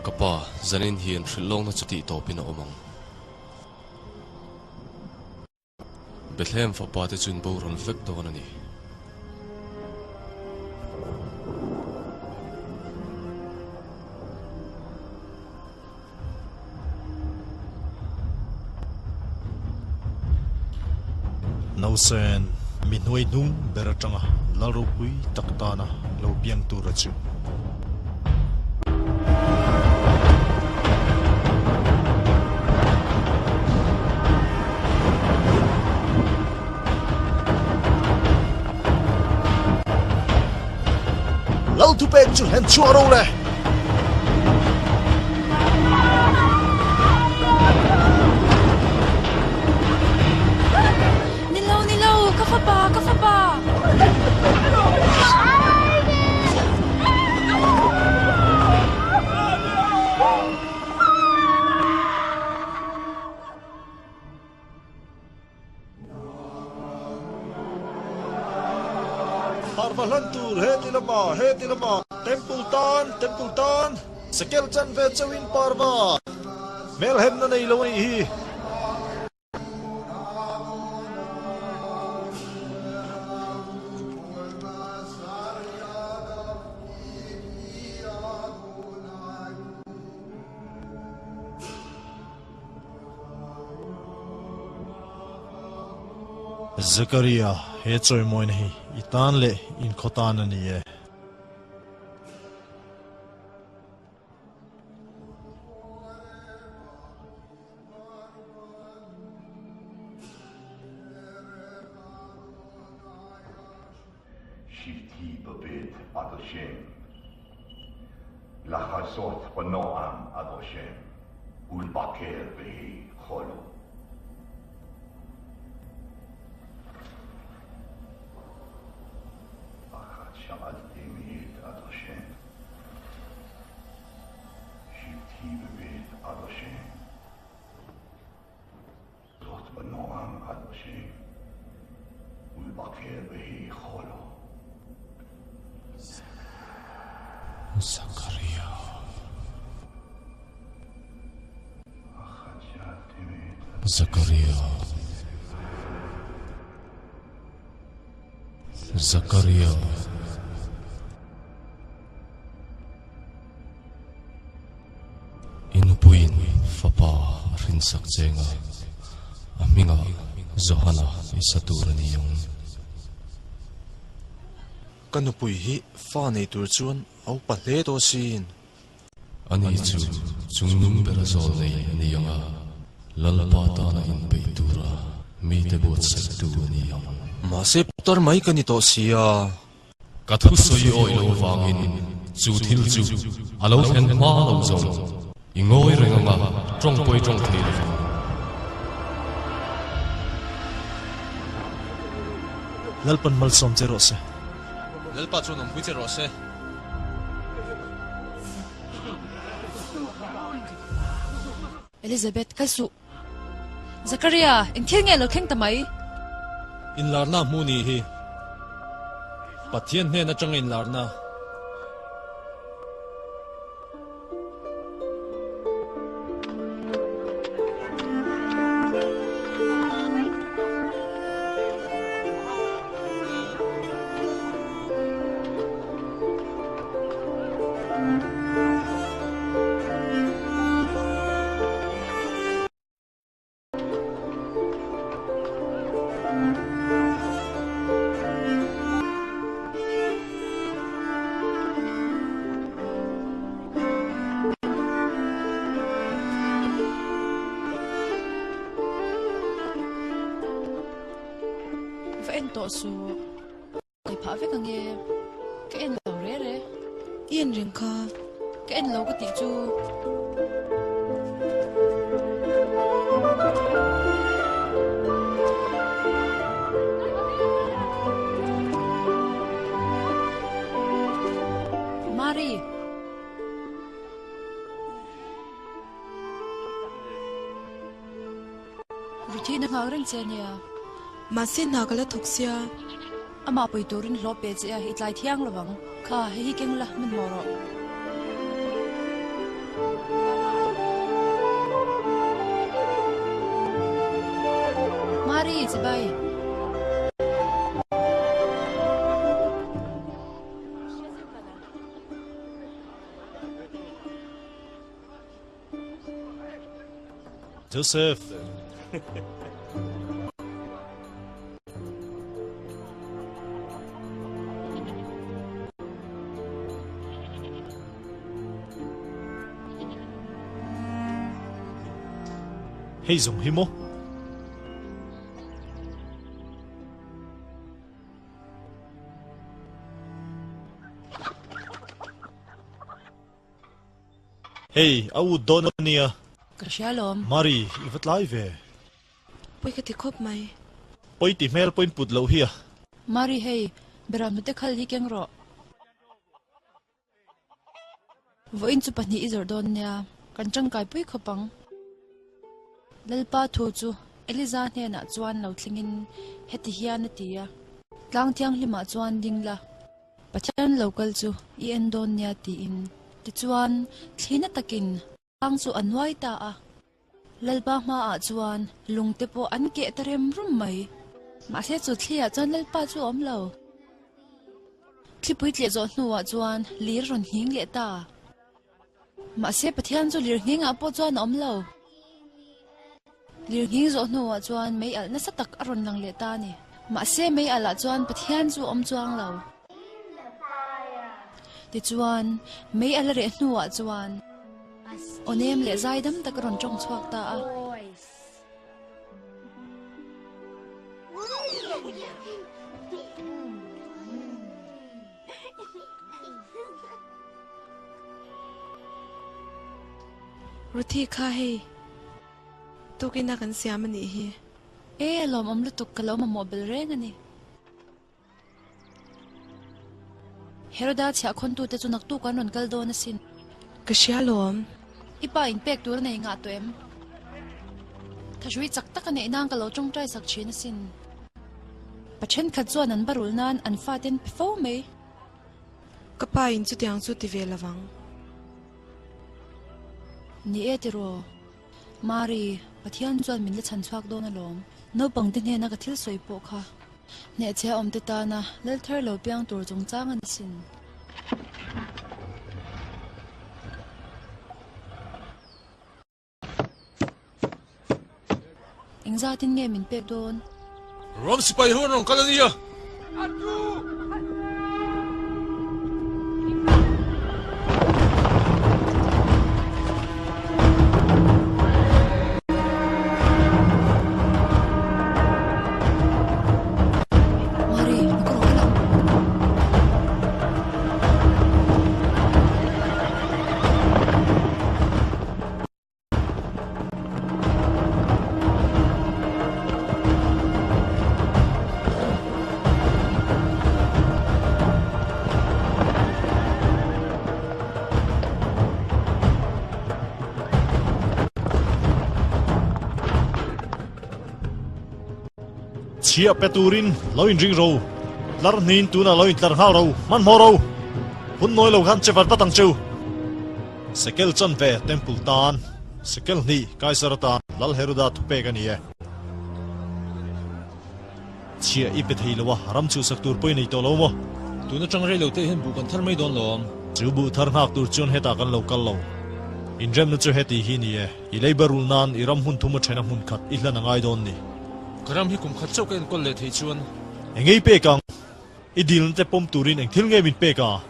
Ka pa, zanin hian hrilh lawkna chu tih tawpin a awm ang. Bethlehem fapa te chu in boral vek dawn a ni. Nausen, mi hnuai hnung ber atanga lal ropui tak tana lo piang tura chu. Lal thupek chu hlen chhuah ro le. Ni lo, ni lo, ka fapa, ka fapa! Harva hlan tur heti lama, heti lama, Temple tan, Temple tan, Sekel chanve chauhin parva, hmelhemna nei lo a nih hi. Zakaria, he chawimawina hi i tan leh inkhaw tan a ni e. Shivti bebeit ad Hashem, Lachasot benoam ad Hashem, Ulbaker beheicholo. Achat sha'alti me'et ad Hashem, Shivti bebeit ad Hashem, זאת בנועם עד השם, ולבקר בהיכלו. Zakaria. Zakaria. Zakaria. I nupuiin fapa a hrinsak cheng a, a hmingah Johana i sa tur a ni ang. Ka nupui hi fa nei tur chuan a upa hle tawh asin. Ani chu chungnung bera zawl nei a ni ang a, Lalpa tana inpeih tura mite buatsaihtu a ni ang. Mahse putar mai ka ni tawh sia. Ka thusawi awih lo vangin chu thil chu a lo thlen hma lo zawng. I ngawi reng anga tawng pawi tawng thei lo vang. Lalpan malsawm che rawh se. Lalpa chuan awmpui che rawh se. Elizabeth, kal suh. Zakaria, eng thil nge lo thleng ta mai? Inlarna hmu ni hi Pathian hnen atanga inlarna. Va en tawh suh. Kai phah vek ange. Ka en lo re re. I en reng kha. Ka en lo ka tih chu. Mari. Ruthina nghak reng che ania. Mahse hna ka la thawk sia. Amah pui turin hlawh pe che a, i tlai thiang lo ang. Kha, hei hi keng la, min hmawh rawh. Mari, chibai. Joseph. Hei zawng hi maw? Hei, a ut dawn a nia. Ka hria lawm. Mari, i va tlai ve. Pawi ka ti khawp mai. Pawi ti hmel pawhin put loh hi a. Mari, hei, beram hnute khal hi keng rawh. Vawiin chu pahnih i zawrh dawn nia. Kan tangkai pui khawp ang. Lalpa thu chu Eliza hnenah chuan lo thlengin heti hian a ti a. Tlang thianghlimah chuan ding la. Pathian lo kal chu i en dawn nia tiin. Tichuan, thlina takin tlang chu a nuai ta a. Lalpa hmaah chuan lungte pawh an keh ta rem rum mai. Mahse chu thliah chuan Lalpa chu a awm lo. Thlipui tleh zawh hnuah chuan lir rawn nghing leh ta. Mahse Pathian chu lir nghingah pawh chuan a awm lo. Lir nghing zawh hnuah chuan mei alh nasa tak a rawn lang leh ta a ni. Mahse mei alh ah chuan Pathian chu a awm chuang lo. Tichuan, mei alh a reh hnuah chuan aw nem leh zaidam tak a rawn tawng chhuak ta a. Ruthi kha hei tukin a kan siam a nih hi. E a lawmawm lutuk ka lo mamawh bel reng a ni. Heroda chhiah khawntute chu naktuk an rawn kal dawn asin. Ka hria lawm. I pa in pek tur a nei ngah tawh em? Thahrui chak tak a neih nan ka lo tawngtai sak thin asin. Pa thenkhat chuan an barul nan an fate an pe fo mai. Ka pa in chutiang chu ti ve lovang. Ni e tiraw. Mari, Pathian chuan min la chhan chhuak dawn alawm. Naupang te hnena ka thil sawi pawh kha hnehchhia awm te tana lal thar lo piang tur chungchang a ni sin. Engzatin nge min pek dawn? Ram sipai ho an rawn kal a nia. Mari, ka rawn kal ang. Chhiah pe turin lo inring ro, tlar hniin tunah lo intlar nghal ro, hmanhmawh ro. Hun nawi lo khan che vat vat ang cheu. Sekel chanve Temple tan, Sekel hnih Kaisar atan Lal Heroda thupek a ni e. Chhiah i pe thei lo a, ram chhuhsak tur pawh i nei tawh lo maw? Tun atang rei lo te hian buh kan thar mai dawn lawm. Chu buh thar nghak tur chuan hetah kan lo kal lo. Inremna chu heti hi ni e, i leiba rulh nan i ram hmun thum a thena hmun khat i hlan a ngai dawn ni. Ka ram hi kum khat chauh ka enkawl leh thei chuan. Engei pek ang? I dilna te pawm turin eng thil nge min pek a?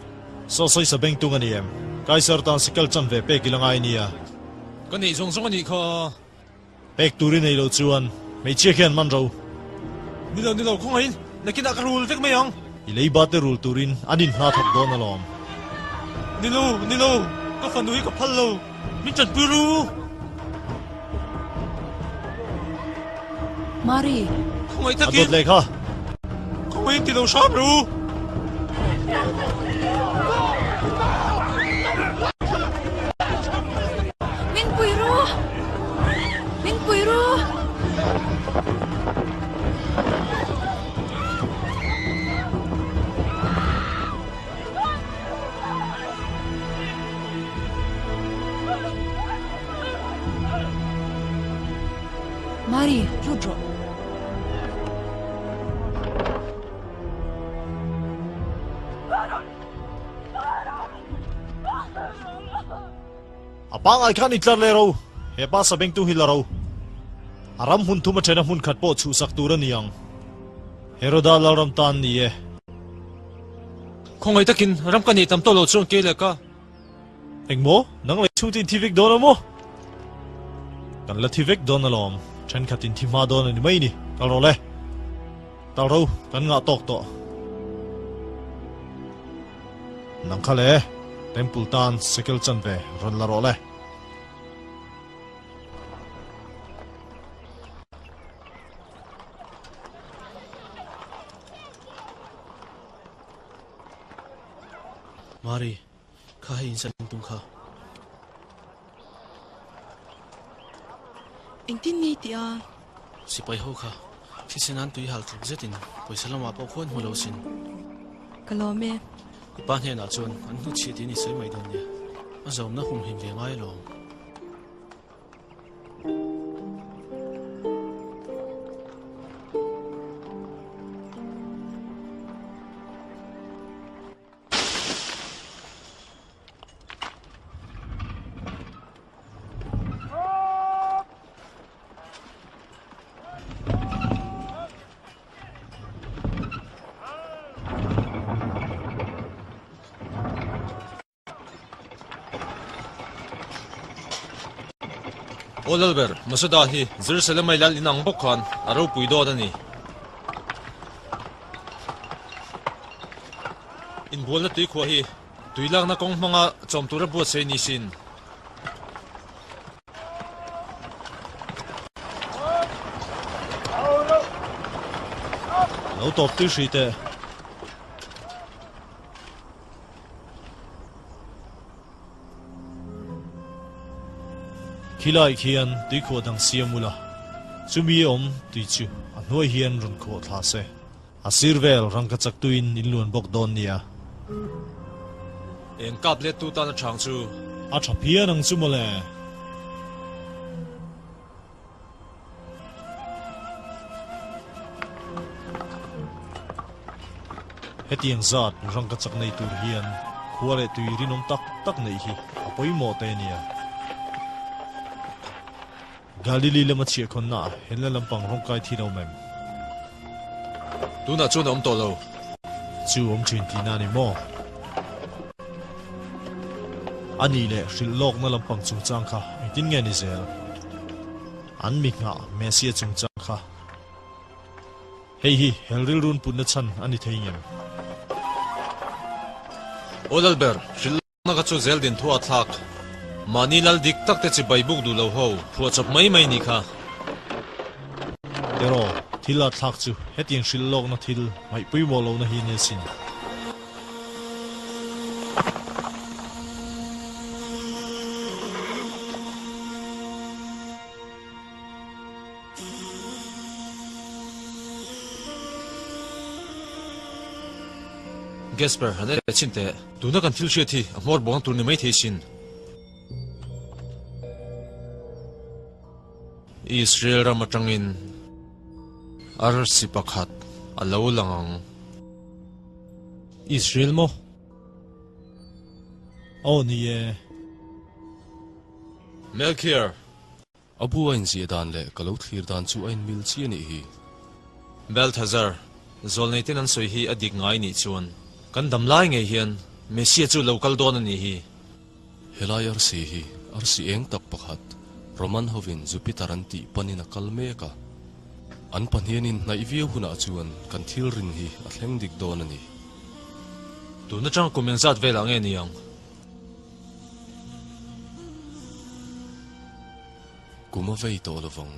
Saw sawi sa beng tung a ni em? Kaisar tan sikel chan ve pek i la ngai nia. Ka neih zawng zawng a nih kha. Pek tur i nei lo chuan hmeichhia khian man ro. Ni lo, ni lo, khawngaihin nakinah ka rul vek mai ang. I leiba te rul turin an inhna thawk dawn alawm. Ni lo, ni lo, ka fanu hi ka phal lo, min tanpui ru. Mari. Khawngaih takin. A dawt leh kha. Khawngaihin ti lo hram ru. Min pui ru. Min pui ru. Mari, lut rawh. A pangai khan i tlar leh ro, he pa sabengtu hi la ro. A ram hmun thum a thena hmun khat pawh chhuhsak tur a ni ang. Heroda lalram tan ni e. Khawngaih takin ram ka neih tam tawh loh chuan kei leh ka. Engmaw? Nang leh chhungte in thi vek dawn a maw? Kan la thi vek dawn alawm. Thenkhat in thi hma dawn a ni mai ni. Kal rawh le. Kal ro, kan ngah tawk tawh. Nang kha le, Temple tan sekel chanve rawn la rawh le. Mari, kha hei in san tum kha. Engtin nge i tih a? Sipai ho kha thisen an tui hal tluk zetin pawisa lamah pawh khuan hmu lo sin. Ka lawm e. I pa hnenah chuan an hnutchhiah tiin i sawi mai dawn nia. A zawmna humhim ve ngai alawm. Aw Lalber, Masada hi Jerusalem ai lal inang bawk khan a ropui dawn a ni. Inbualna tuikhuah hi tui lakna kawng hmanga chawm tura buatsaih ni sin. Lo tawp tir hrih teh. Khilai khian tuikhuah dang siam ula, chumi awm tui chu a hnuai hian rawn khuah thla se. A sir vel rangka chak tuin in luan bawk dawn nia. Eng kap let tu tan a chang chu. A tha phian ang chu mawle. Hetiang zat rangka chak nei tur hian khua leh tui rinawm tak tak neih hi a pawimawh te nia. Galili lama chhiahkhawnna ah helna lampang rawngkai thin a awm em? Tunah chuan a awm tawh lo. Chu awm thin tihna a ni maw? A nih leh hrilh lawkna lampang chungchang kha engtin nge ni zel? An mi nghah Messia chungchang kha. Hei hi hel rilrun putna chhan a ni thei ngem? Aw Lalber, hrilh Na ka chu zel din thu a thlak. Mahni lal dik tak te chibai buk duh lo ho, phuah chawp mai mai ni kha. Teraw, thil a thlak chu hetiang hrilh lawkna thil ngaih pawimawh lohna hi nia sin. Gasper, han en leh chhin teh. Tuna kan thil hriat hi a hmawr buang tur ni mai thei sin. Israel ram atangin arsi pakhat a lo lang ang. Israel maw? Aw ni e. Melchior! A bu a inziah dan leh ka lo thlir dan chu a inmil chi a nih hi. Belthazar, Zawlneiten an sawi hi a dik ngai nih chuan kan dam lai ngei hian Messiah chu lo kal dawn a nih hi. Helai arsi hi arsi eng tak pakhat Roman hovin Jupiter an tih panin a kal mek a. An pahnianin hnaih viau hunah chuan kan thil rin hi a thleng dik dawn a ni. Tun atanga kum engzat velah nge ni ang? Kum a vei tawh lovang.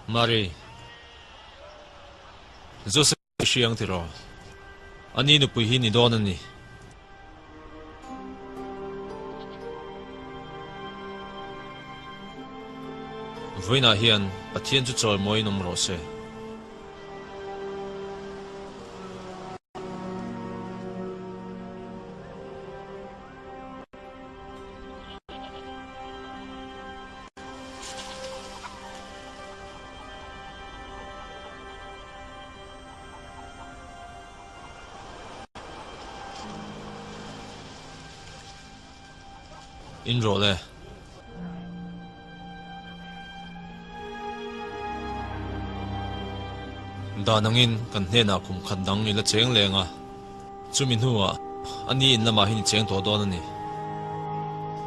Mari, Joseph i hria ang tiraw? Ani nupui hi ni dawn a ni. Vawiinah hian Pathian chu chawimawiin awm rawh se. In rawh le. Dan angin kan hnenah kum khat dang i la cheng leng a, chumi hnuah a ni in lamah hian i cheng tawh dawn a ni.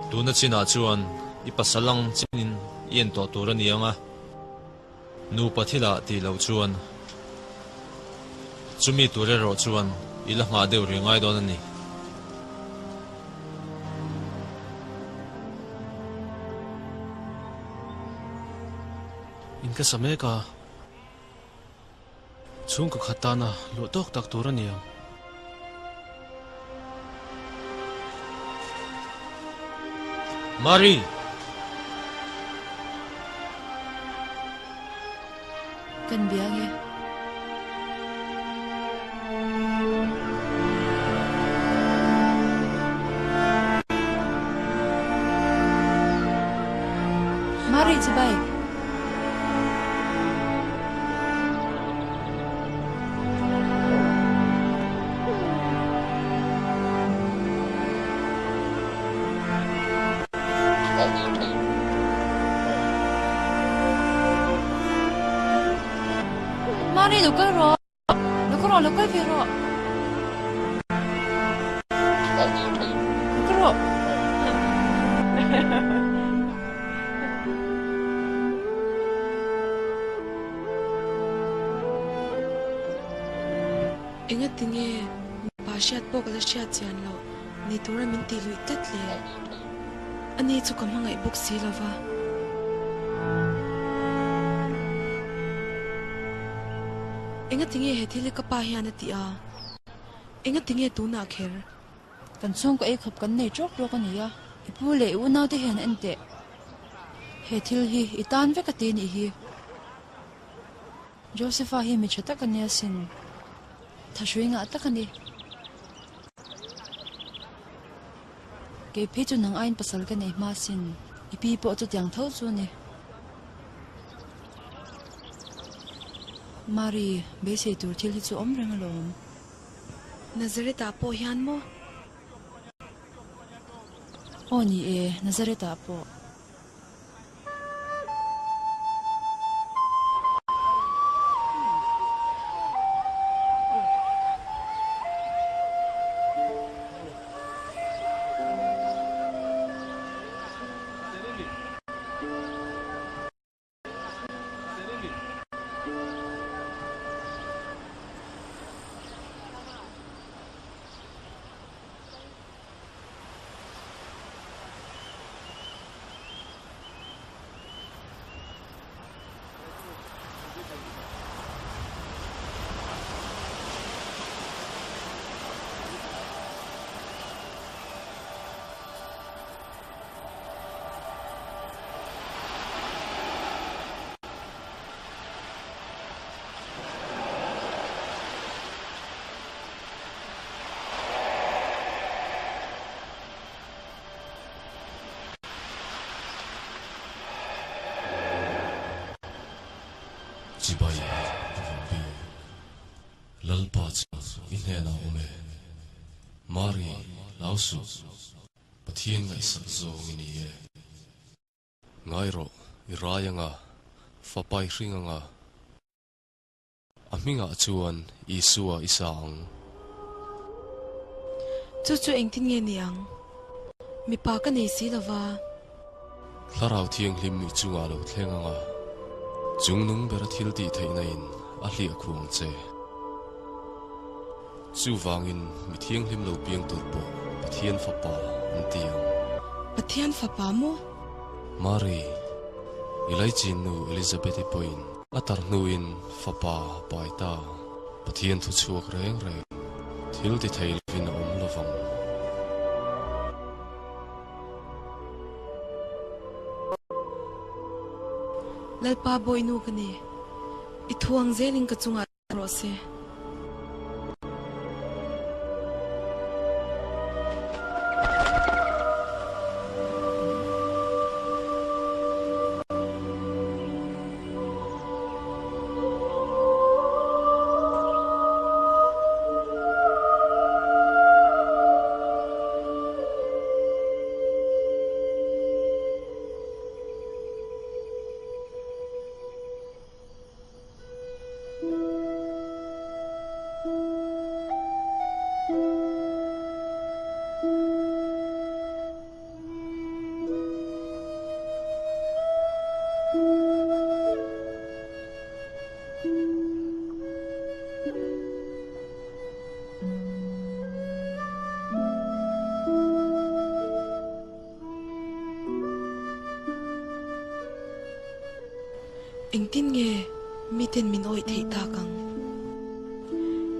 Tuna chinah chuan i pasal ang chinin i en tawh tur a ni ang a, nupa thilah tih loh chuan chumi tur erawh chuan i la nghah deuh rih ngai dawn a ni. In ka sa mek a, chhungkaw khat tana luah tawk tak tur a ni ang. Mari! Kan bia nge. Mari chibai. Mari lo kal rawh, lo kal rawh, lo kal ve rawh. Lo kal rawh. Engatinge mipa hriat pawh ka la hriat chian loh ni tura min tih luih tlat le? Ani chu ka hmangaih bawk si lo va. Engatinge he thil hi ka pa hian a tih a? Engatinge tunah kher? Kan chhungkaw ei khawp kan nei tawk tawk a ni a, i pu leh i unaute hian en teh. He thil hi i tan vek a ti nih hi. Josepha hi mi tha tak a nia sin, thahrui ngah tak a ni. Kei phei chu nang aiin pasal ka nei hma sin, i pi pawh chutiang tho chu a ni. Mari, beisei tur thil hi chu awm reng alawm. Nazareth-ah pawh hian maw? Aw ni e, Nazareth-ah pawh. Chibai Rabbi, Lalpa chu i hnenah awm e. Mari, hlau suh. Pathian ngaihsak zawng i ni e. Ngai rawh, i rai anga, fapa i hring anga. A hmingah chuan Isua i sa ang. Chu chu engtin nge ni ang? Mipa ka nei si lova. Thlarau Thianghlim i chungah lo thleng anga, chungnung bera thil tih theihna in a hliah khuh ang che. Chuvangin mi thianghlim lo piang tur pawh Pathian Fapa an ti ang. Pathian Fapa maw? Mari, i laichin nu Elizabeth-i pawhin a tar hnuin Fapa a pai ta. Pathian thu chhuak reng reng thil ti thei lovin a awm lovang. Lalpa Bawihnu ka ni. I thuang zelin ka chungah rawh se. Engtin nge miten min awih theih tak ang?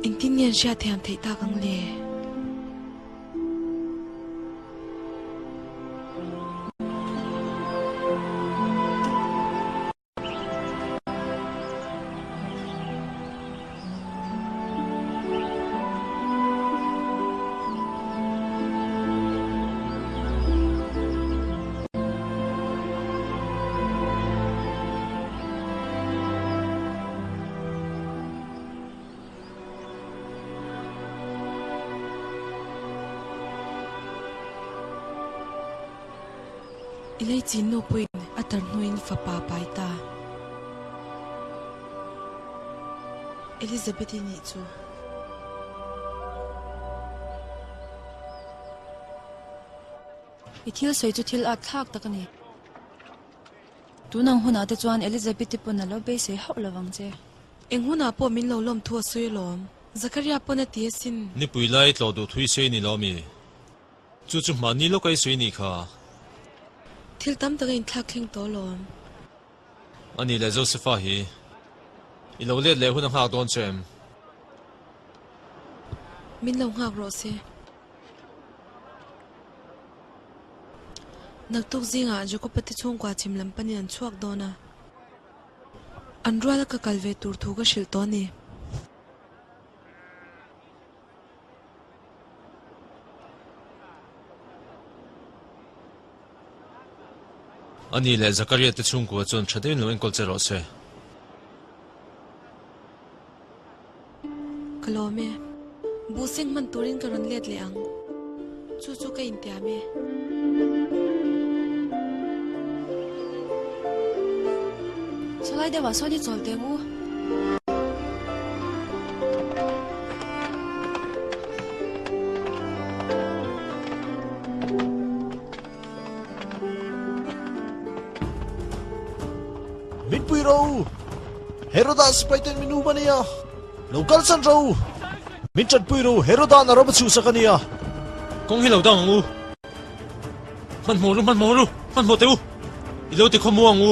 Engtin nge an hriatthiam theih tak ang le? I lei chin nu pawhin a tar hnuin fapa a pai ta. Elizabeth-i nih chu. I thil sawi chu thil at thlak tak a ni. Tun ang hunah te chuan Elizabeth-i pawn a lo beisei hauh lo vang che. Eng hunah pawh min lo lawm thu a sawi alawm. Zakaria pawn a ti asin. Nipui lai tlawh duh thui sawi ni lo mi? Chu chu hmahni lawk a i sawi nih kha. Thil tam tak a inthlak thleng tawh alawm. A nih leh Josefa hi i lo let leh hun a nghak dawn che em? Min lo nghak rawh se. Naktuk zingah Jakob-a te chhungkua chhim lam panin an chhuak dawn a. An ruala ka kal ve tur thu ka hrilh tawh a ni. A ni leh Zakaria te chhungkua chuan tha deuhin lo enkawl che rawh se. Ka lawm e. Buh seng hman turin ka rawn let leh ang. Chu chu ka intiam e. Sawlai deuhah sawn i chawl teh ang u. Min pui ro! Heroda sipai ten min um a nia. Lo kal chan ro! Min tanpui ro, Heroda na ram a chhuhsak a nia. Kawng hi lo dang ang u. Hmanhmawh ru, hmanhmawh ru, hmanhmawh teh u. I lo ti khawmu ang u.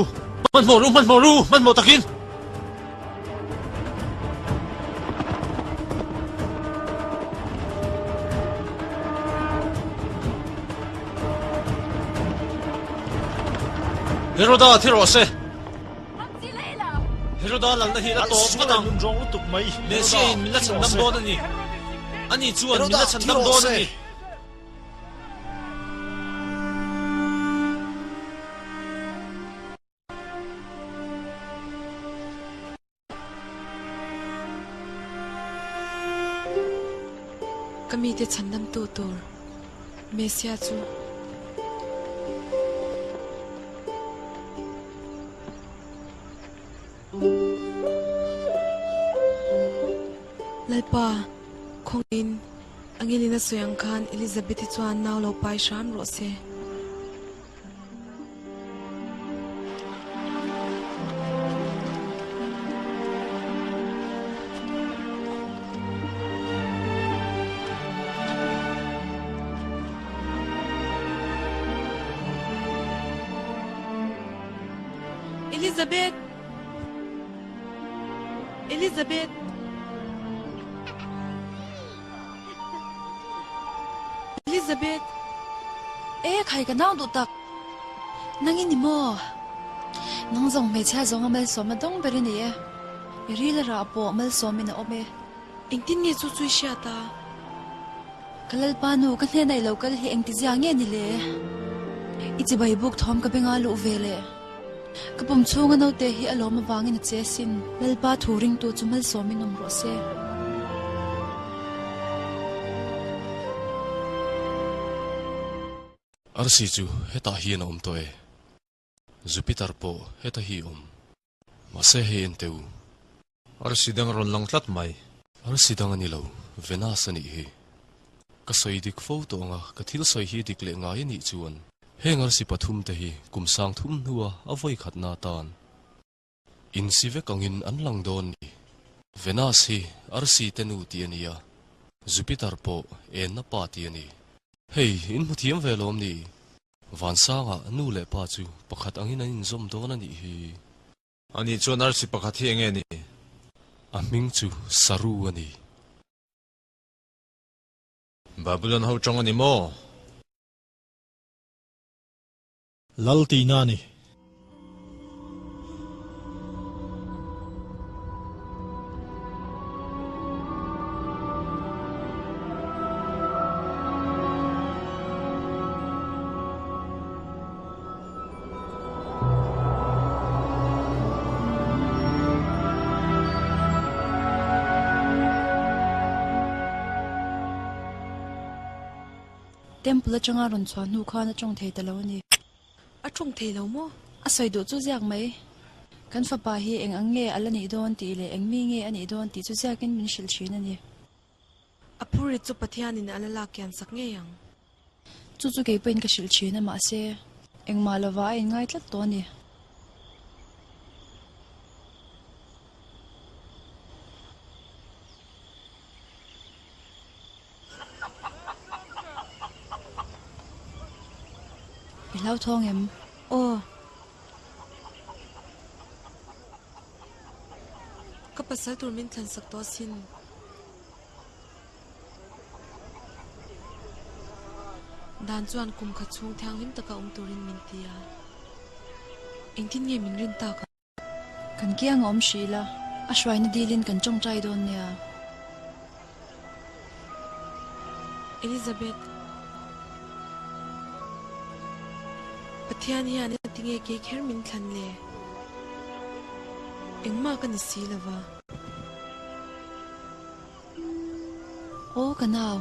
Hmanhmawh ru, hmanhmawh ru, hmanhmawh takin. Heroda thi rawh se. Heroda lalna hi la tawp vat ang. Messiah in min la chhandam dawn a ni. Ani chuan min la chhandam dawn a ni. Ka mite chhandamtu tur Messiah chu. Lalpa, khawngin Angelina sawi ang khan Elizabeth-i chuan nau lo pai hram rawh se. Elizabeth! Elizabeth! Elizabeth! E khai ka nau duh tak. Nang i ni maw? Nang zawng hmeichhia zawnga malsawm a dawng ber i ni e. I ril a rah pawh malsawmin a awm e. Engtin nge chu chu i hriat a? Ka Lalpa nu, ka hnenah i lo kal hi engtizia nge ni le? I chibai buk thawm ka benga luh ve le. Ka pum chhunga naute hi a lawm avangin a che sin. Lalpa thu ringtu chu malsawmin awm rawh se. Arsi chu hetah hian a awm tawh e. Jupiter pawh heta hi awm. Mahse hei en teh u. Arsi dang rawn lang tlat mai. Arsi dang a ni lo, Venus a nih hi. Ka sawi dik fo tawh ang a, ka thil sawi hi dik leh ngai a nih chuan heng arsi pathum te hi kum sang thum hnua a vawi khatna atan. Insi vek angin an lang dawn ni. Venus hi arsi te nu tih a ni a, Jupiter pawh enna pa tih a ni. Hei, in hmu thiam ve lawm ni? Vansanga nu leh pa chu pakhat angin an inzawm dawn a nih hi. Ani chuan arsi pakhat hi enge ni? A hming chu Saru a ni. Babylon ho tawng a ni maw? Lal tihna a ni. Temple atanga rawn chhuah hnu khan a tawng thei ta lo a ni. A tawng thei lo maw? A sawi duh chu ziak mai. Kan fapa hi eng ang nge a la nih dawn tih leh eng mi nge a nih dawn tih chu ziakin min hrilh thin a ni. A phurit chu Pathianin a la lak kian sak ngei ang. Chu chu kei pawhin ka hrilh thin a mahse engmah lova a inngai tlat tawh a ni. I hlauthawng em? Aw. Ka pasal tur min thlan sak tawh asin. Dan chuan kum khat chhung thianghlim taka awm turin min ti a. Engtin nge min rin tak ang? Kan kiang a awm hrih la, a hruaina dilin kan tawngtai dawn nia. Elizabeth, Pathian hian a ti nge kei kher min thlan le? Engmah ka ni si lova. Aw ka nau.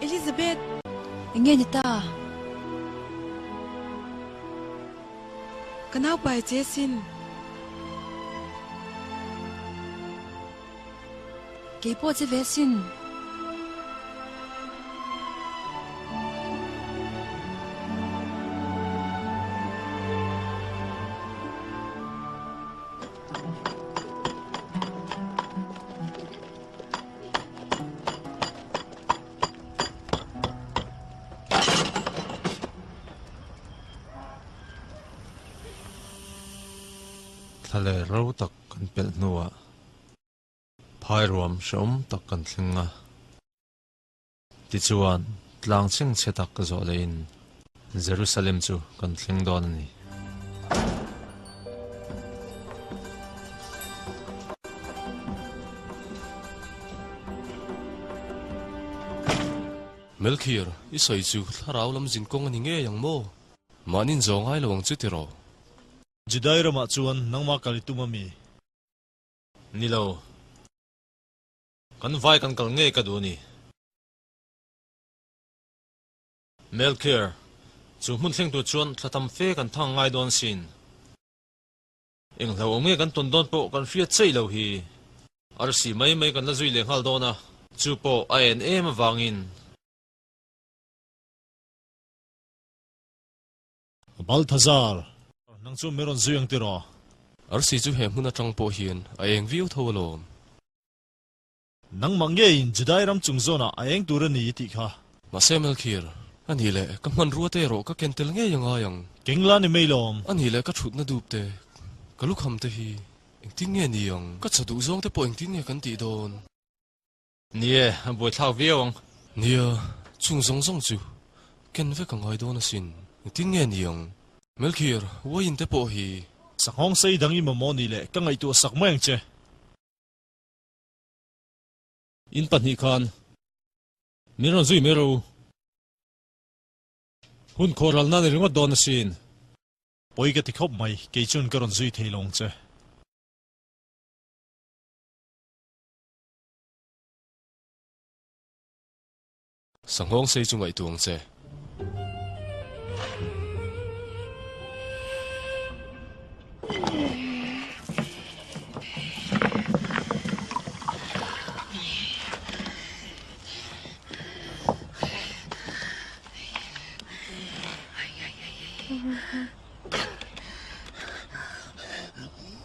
Elizabeth! Eng nge ni ta? Ka nau pai che sin. Kei pawh che ve sin. Thla leh ro tak kan pelh hnuah phairuam hrehawm tak kan thleng a. Tichuan, tlang chhengchhe tak zawh lehin Jerusalem chu kan thleng dawn a ni. Melchior, i sawi chu thlarau lam zin kawng a ni ngei ang maw? Mahni'n zawh ngai lo ang chu tiraw? Judai ramah chuan nangmah kal i tum a mi? Ni lo. Kan vai kan kal ngei ka duh a ni. Melchior, chu hmun thleng tur chuan thla tam fe kan thang ngai dawn sin. Eng hlauhawm nge kan tawn dawn pawh kan hriat chei lo hi. Arsi mai mai kan la zui leh nghal dawn a, chu pawh a en em avangin. Balthazar, nang chu min rawn zui ang tiraw? Arsi chu he hmun atang pawh hian a eng viau tho alawm. Nangmah ngeiin Judai ram chung zawnah a eng tur a ni i tih kha. Mahse Melchior, a nih leh ka hmanrua te erawh ka ken tel ngei a ngai ang. Keng la ni mai lawm. A nih leh ka thutna dup te, ka lukham te hi engtin nge ni ang? Ka chaw duh zawng te pawh engtin nge kan tih dawn? Ni e, a buaithlak viau ang. Nia, chung zawng zawng chu ken vek a ngai dawn asin. Engtin nge ni ang? Melchior, uaiin te pawh hi. Sanghawng sei dang i mamawh nih leh ka ngaihtuah sak mai ang che. In pahnih khan min rawn zui mai ro. Hun khawhralna ni ringawt dawn asin. Pawi ka ti khawp mai, kei chuan ka rawn zui thei lo ang che. Sanghawng sei chu ngaihtuah ang che.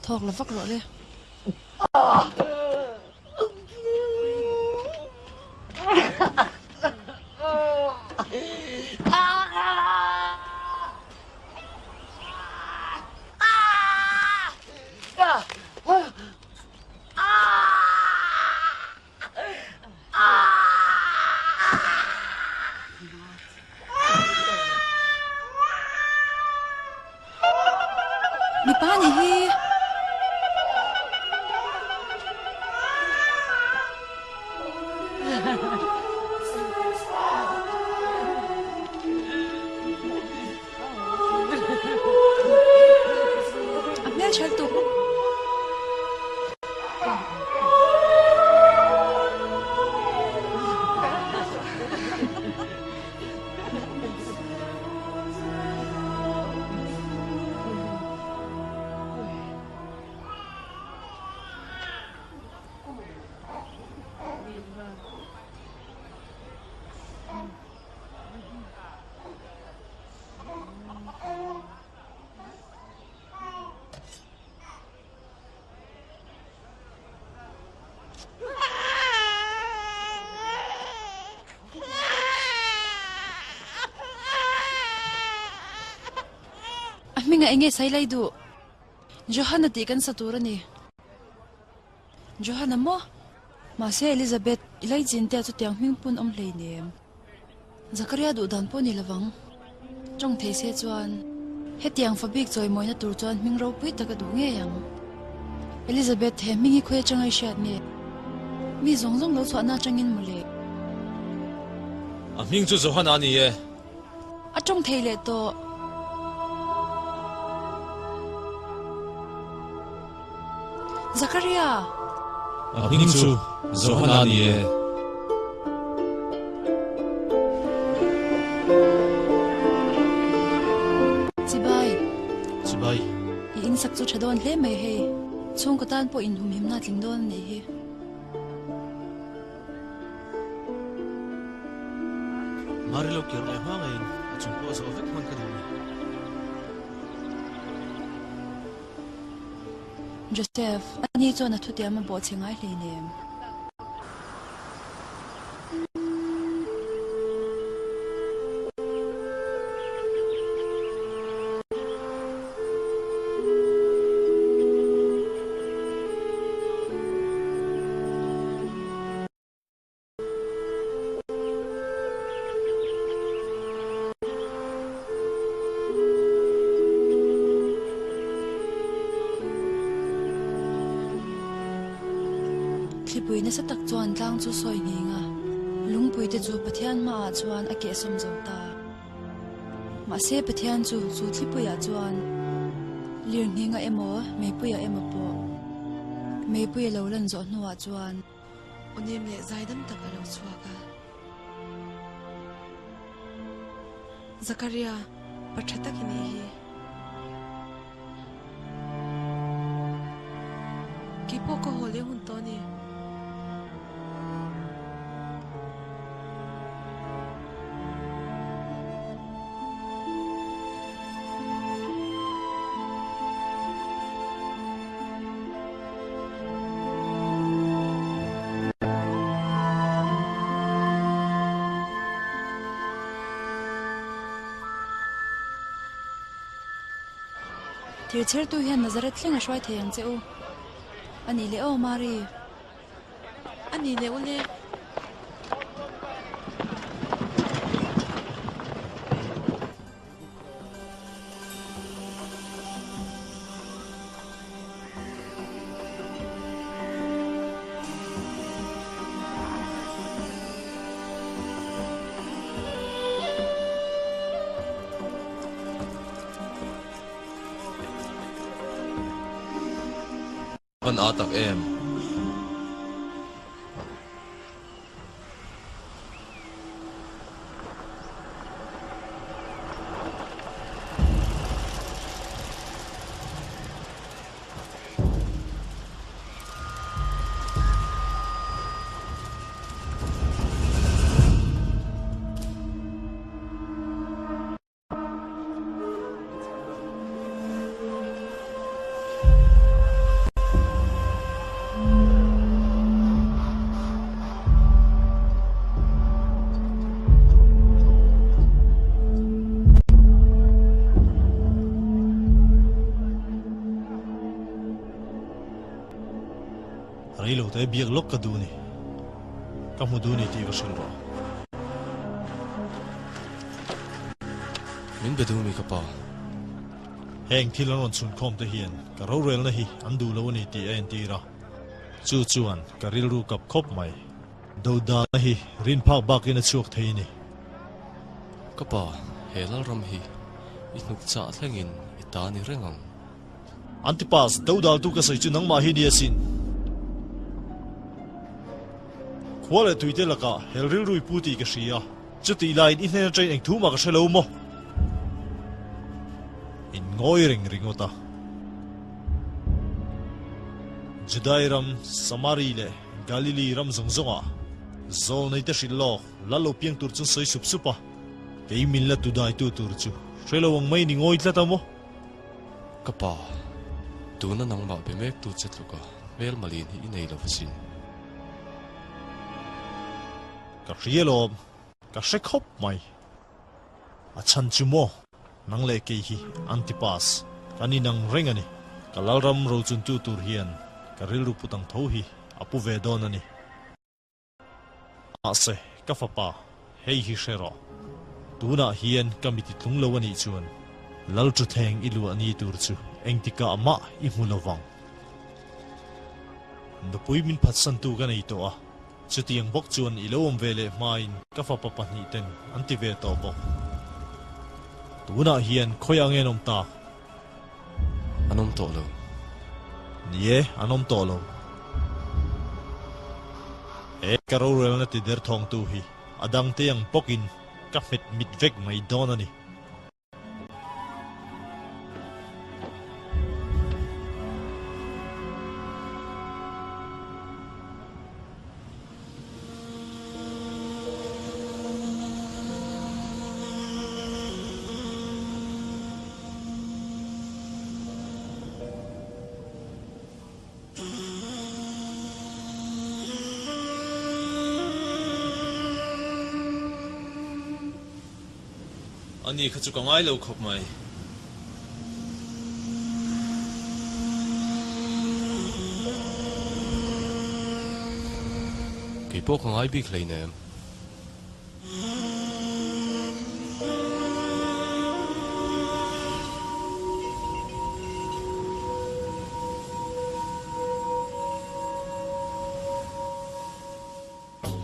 Thawk la vak rawh le. Mipa nih hi. A hmelṭha lutuk. A hmingah enge sai lai duh? Johanna tih kan sa tur a ni. Johanna maw? Mahse Elizabeth, i laichin te ah chutiang hming pun awm hleinem. Zakaria duh dan pawh ni lovang. Tawng thei se chuan hetiang fa bik chawimawina tur chuan hming ropui tak a duh ngei ang. Elizabeth, he hming hi khawi atanga i hriat nge? Mi zawng zawng lo chhuahna atangin maw le? A hming chu Johanna a ni e. A tawng thei leh tawh. Zakaria! A hming chu Johana a ni e. Chibai. Chibai. I insak chu tha dawn hle mai hei. Chhungkaw tan pawh inhumhimna a tling dawn a nih hi. Mari lo kir leh hma ngeiin a chung pawh a zawh vek hman ka duh ni. Joseph, ani chuan a thutiam a bawhchhe ngai hleinem. Thlipui nasa tak chuan tlang chu sawi nghing a, lungpui te chu Pathian hmaah chuan a kehsawm zo ta. Mahse Pathian chu chu thlipuiah chuan lirnghinga emaw meipuiah emaw pawh meipui a lo lan zawh hnuah chuan Aw nem leh zaidam tak a lo chhuak a. Zakaria, pa tha tak i nih hi. Keipawh ka haw leh hun tawh a ni. Thirchhertu hian Nazareth thleng a hruai thei ang che u. A nih leh aw, Mari. A nih leh u le. Van aa tak em? Reilo te biak lawk ka duh ni. Ka hmu duh ni tih ka hrilh rawh. Min be duh mi ka pa. Heng thil an rawn chhunkhawm te hian ka rorelna hi an duh lo a ni tih a entir a. Chu chuan ka rilru kap khawp mai. Dodana hi rin phak bakin a chhuak thei a ni. Ka pa, he Lalram hi i hnuk chah thlengin i ta ni reng ang. Antipas, dodaltu ka sawi chu nangmah hi ni asin. Khua leh tuite lakah hel rilru i pu tih ka hria. Chutih laiin i hnen atangin eng thu mah ka hre lo maw? In ngawi reng ringawt a. Judai ram, Samari leh Galili ram zawng zawngah zawlneite hrilh lawk lal lo piang tur chu sawi sup sup a. Kei min la tudaitu tur chu hre lo ang mai ni ngawi tlat a maw? Ka pa, tuna nangmah be mektu che tluka hmel malin hi i nei lo asin. Ka hria lawm, ka hre khawp mai. A chhan chu maw, nang leh kei hi Antipas kan inang reng a ni. Ka Lalram rochuntu tur hian ka rilru put ang tho hi a pu ve dawn a ni. Mahse, ka fapa, hei hi hre rawh. Tunah hian ka mi titlung lo a nih chuan Lalthutthleng i luah ni tur chu engtikah mah i hmu lo vang. Nupui min phatsantu ka nei tawh a. Chutiang bawk chuan i lo awm ve leh hmain ka fapa pahnihten an ti ve tawh bawk. Tunah hian khawiah nge an awm tak? An awm tawh lo. Ni e, an awm tawh lo. He ka rorelna ti derthawngtu hi a dangte ang bawkin ka hmet mit vek mai dawn a ni. Ani kha chu ka ngai lo khawp mai. Kei pawh ka ngai bik hleinem.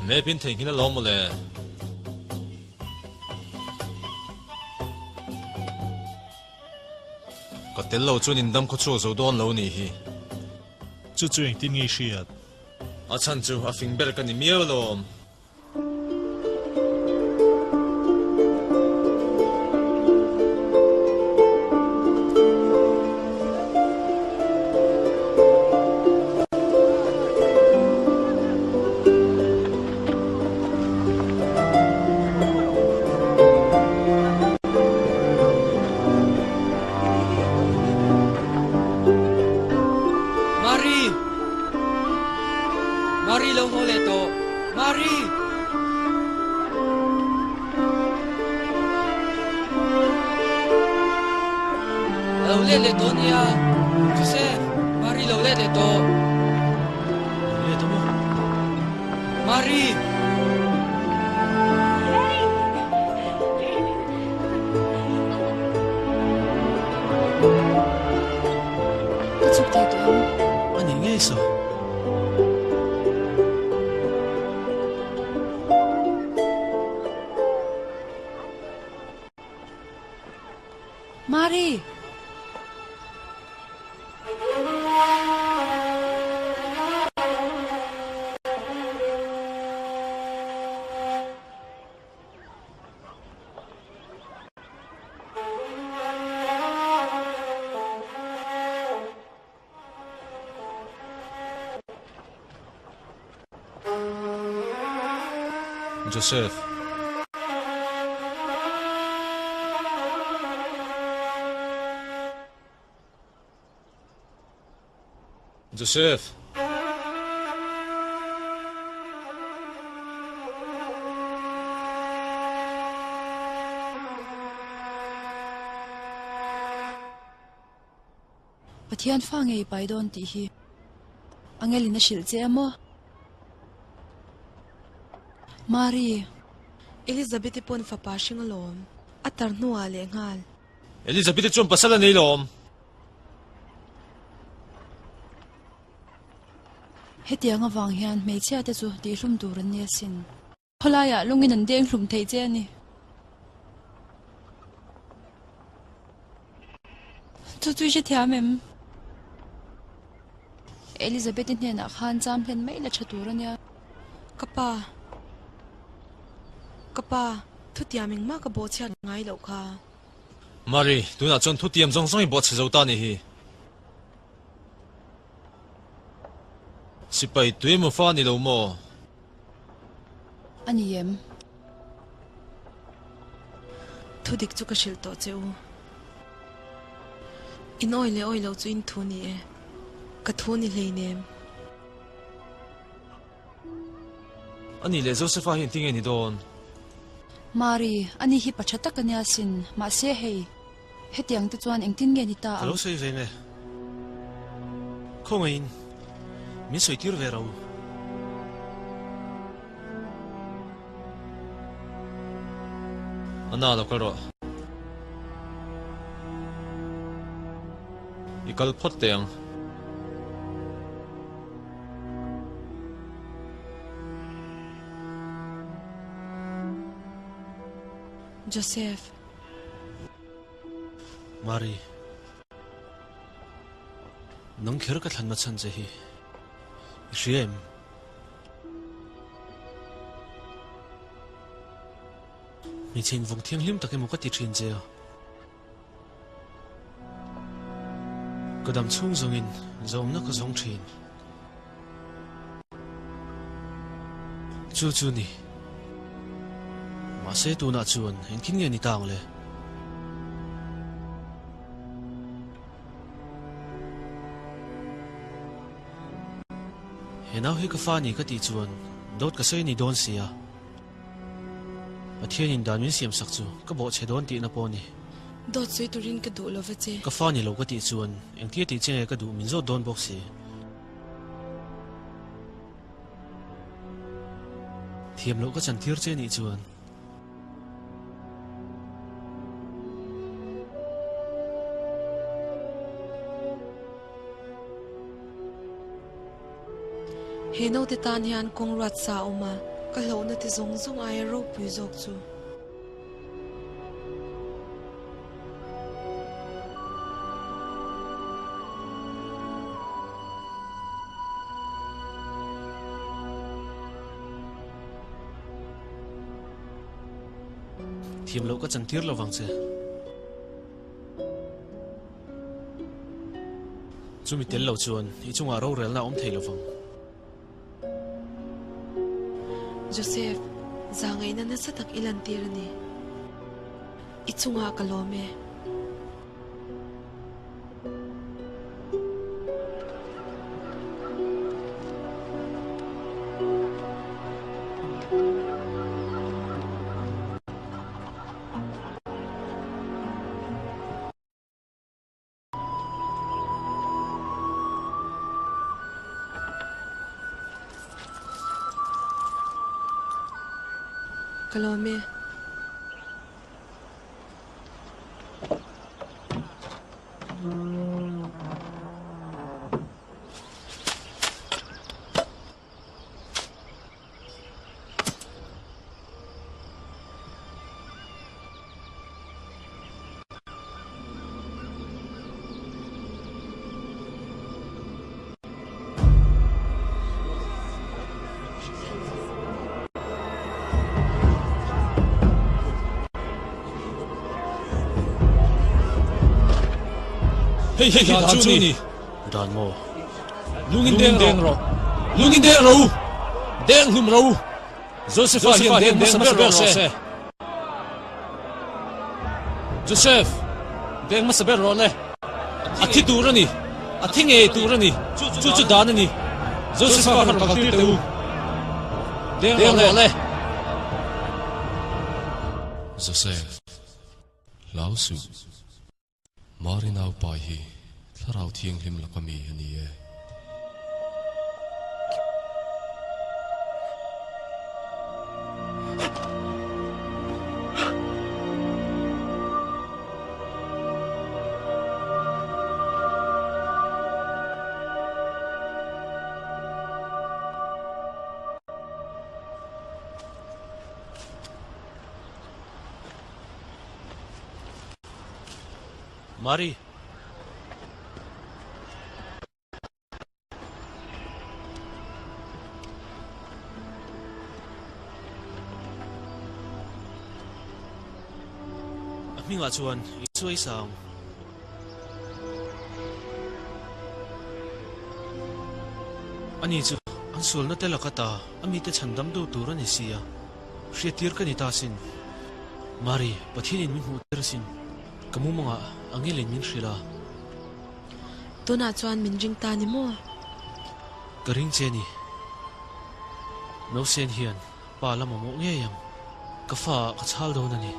Map in theihnghilh alawm mawle. Ka tel lo chuan in dam khaw chhuak zo dawn lo nih hi. Chu chu engtin nge i hriat? A chhan chu a fing ber ka ni miau alawm. Mari! Mari lo haw leh tawh! Mari! A lo let leh tawh nia. Joseph, Mari lo let leh tawh. Let a maw? Mari! Ka chhuk thei tawh em? A nih ngei sa. Mari! Joseph. Joseph. Pathian fa ngei pai dawn tih hi. Angelin a hrilh che a maw? Mari. Elizabeth-i pawn fapa hring alawm. A tar hnuah lehnghal. Elizabeth-i chuan pasal a nei lawm. Hetiang avang hian hmeichhia te chu tihhlum tur an ni asin. Khawlaiah lungin an deng hlum thei che a ni. Chu chu i hrethiam em? Elizabeth-i hnenah khan cham hlen mai la tha tur a nia. Ka pa, ka pa, thutiam engmah ka bawhchhiat ngai loh kha. Mary, tunah chuan thutiam zawng zawng i bawhchhe zo ta a nih hi. Sipai tui emaw fa a ni lo maw? A ni em? Thudik chu ka hrilh tawh che u. In awi leh awi lo chu in thu ni e. Ka thu ni hleinem. A nih leh Josefa hi engtin nge ni dawn? Mari, ani hi pa tha tak a nia sin. Mahse hei, hetiang te chuan engtin nge ni ta Ka ang? lo sawi ve nge? Khawngaihin min sawi tir ve ro. A na lo kal rawh. I kal phawt teh ang. Joseph. Mari. Nang kher ka thlanna chhan che hi i hria em? Hmeichhe invawng thianghlim tak emaw ka ti thin che a. Ka dam chhung zawngin zawmna ka zawng thin. Chu chu ni. Mahse tunah chuan engtin nge ni ta ang le? He nau hi ka fa ni ka tih chuan dawt ka sawi a ni dawn si a. Pathianin dan min siam sak chu ka bawhchhe dawn tihna pawh a ni. Dawt sawi turin ka duh lova che. Ka fa ni lo ka tih chuan engtia tih che nge ka duh min zawt dawn bawk si. Thiam loh ka chantir che nih chuan. He naute tan hian kawng ruat sa a awm a, ka hlauhna te zawng zawng aia ropui zawk chu. Thiam loh ka chantir lo vang che. Chumi tel lo chuan i chungah rorelna a awm thei lo vang. Joseph, zangaihna nasa tak i lantir a ni. I chungah ka lawm e. Ka lawm e. Hei hei dan chu ni. Dan maw? Lungin deng rawh. Lungin deng ro. Deng hlum ro. Josefa hian deng hmasa ber rawh se. Joseph, deng hmasa ber rawh le. A thi tur a ni. A thi ngei tur a ni. Chu chu dan a ni. Josefa kha rawn kaltir teh u. Deng rawh le. Joseph, hlau suh. Mari naupai hi Thlarau Thianghlim laka mi a ni e. Mari! A hmingah chuan Isua i sa ang. Ani chu an sualna te laka ta a mite chhandamtu tur a ni si a, hriattir ka ni ta asin. Mari, Pathianin min hmuhtir asin. Ka mumangah angelin min hrilh a. Tunah chuan min ring ta ni maw? Ka ring che ni. Nausen hian pa la mamawh ngei ang. Ka fa ah ka chhal dawn a ni.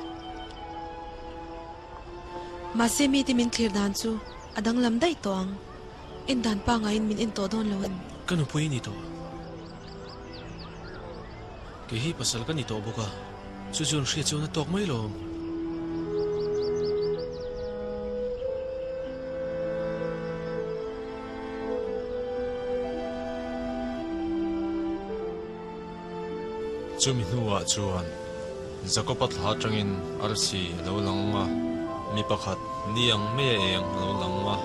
Mahse mite min thlir dan chu a danglam daih tawh ang. En dan pangaiin min en tawh dawn lo em? Ka nupui ni tawh. Kei hi pasal ka ni tawh bawk a, chu chuan hriat chuan a tawk mai lo ang. Chumi hnuah chuan Jakob-a thla atangin arsi a lo lang a, mi pakhat ni ang mai a eng a lo lang a.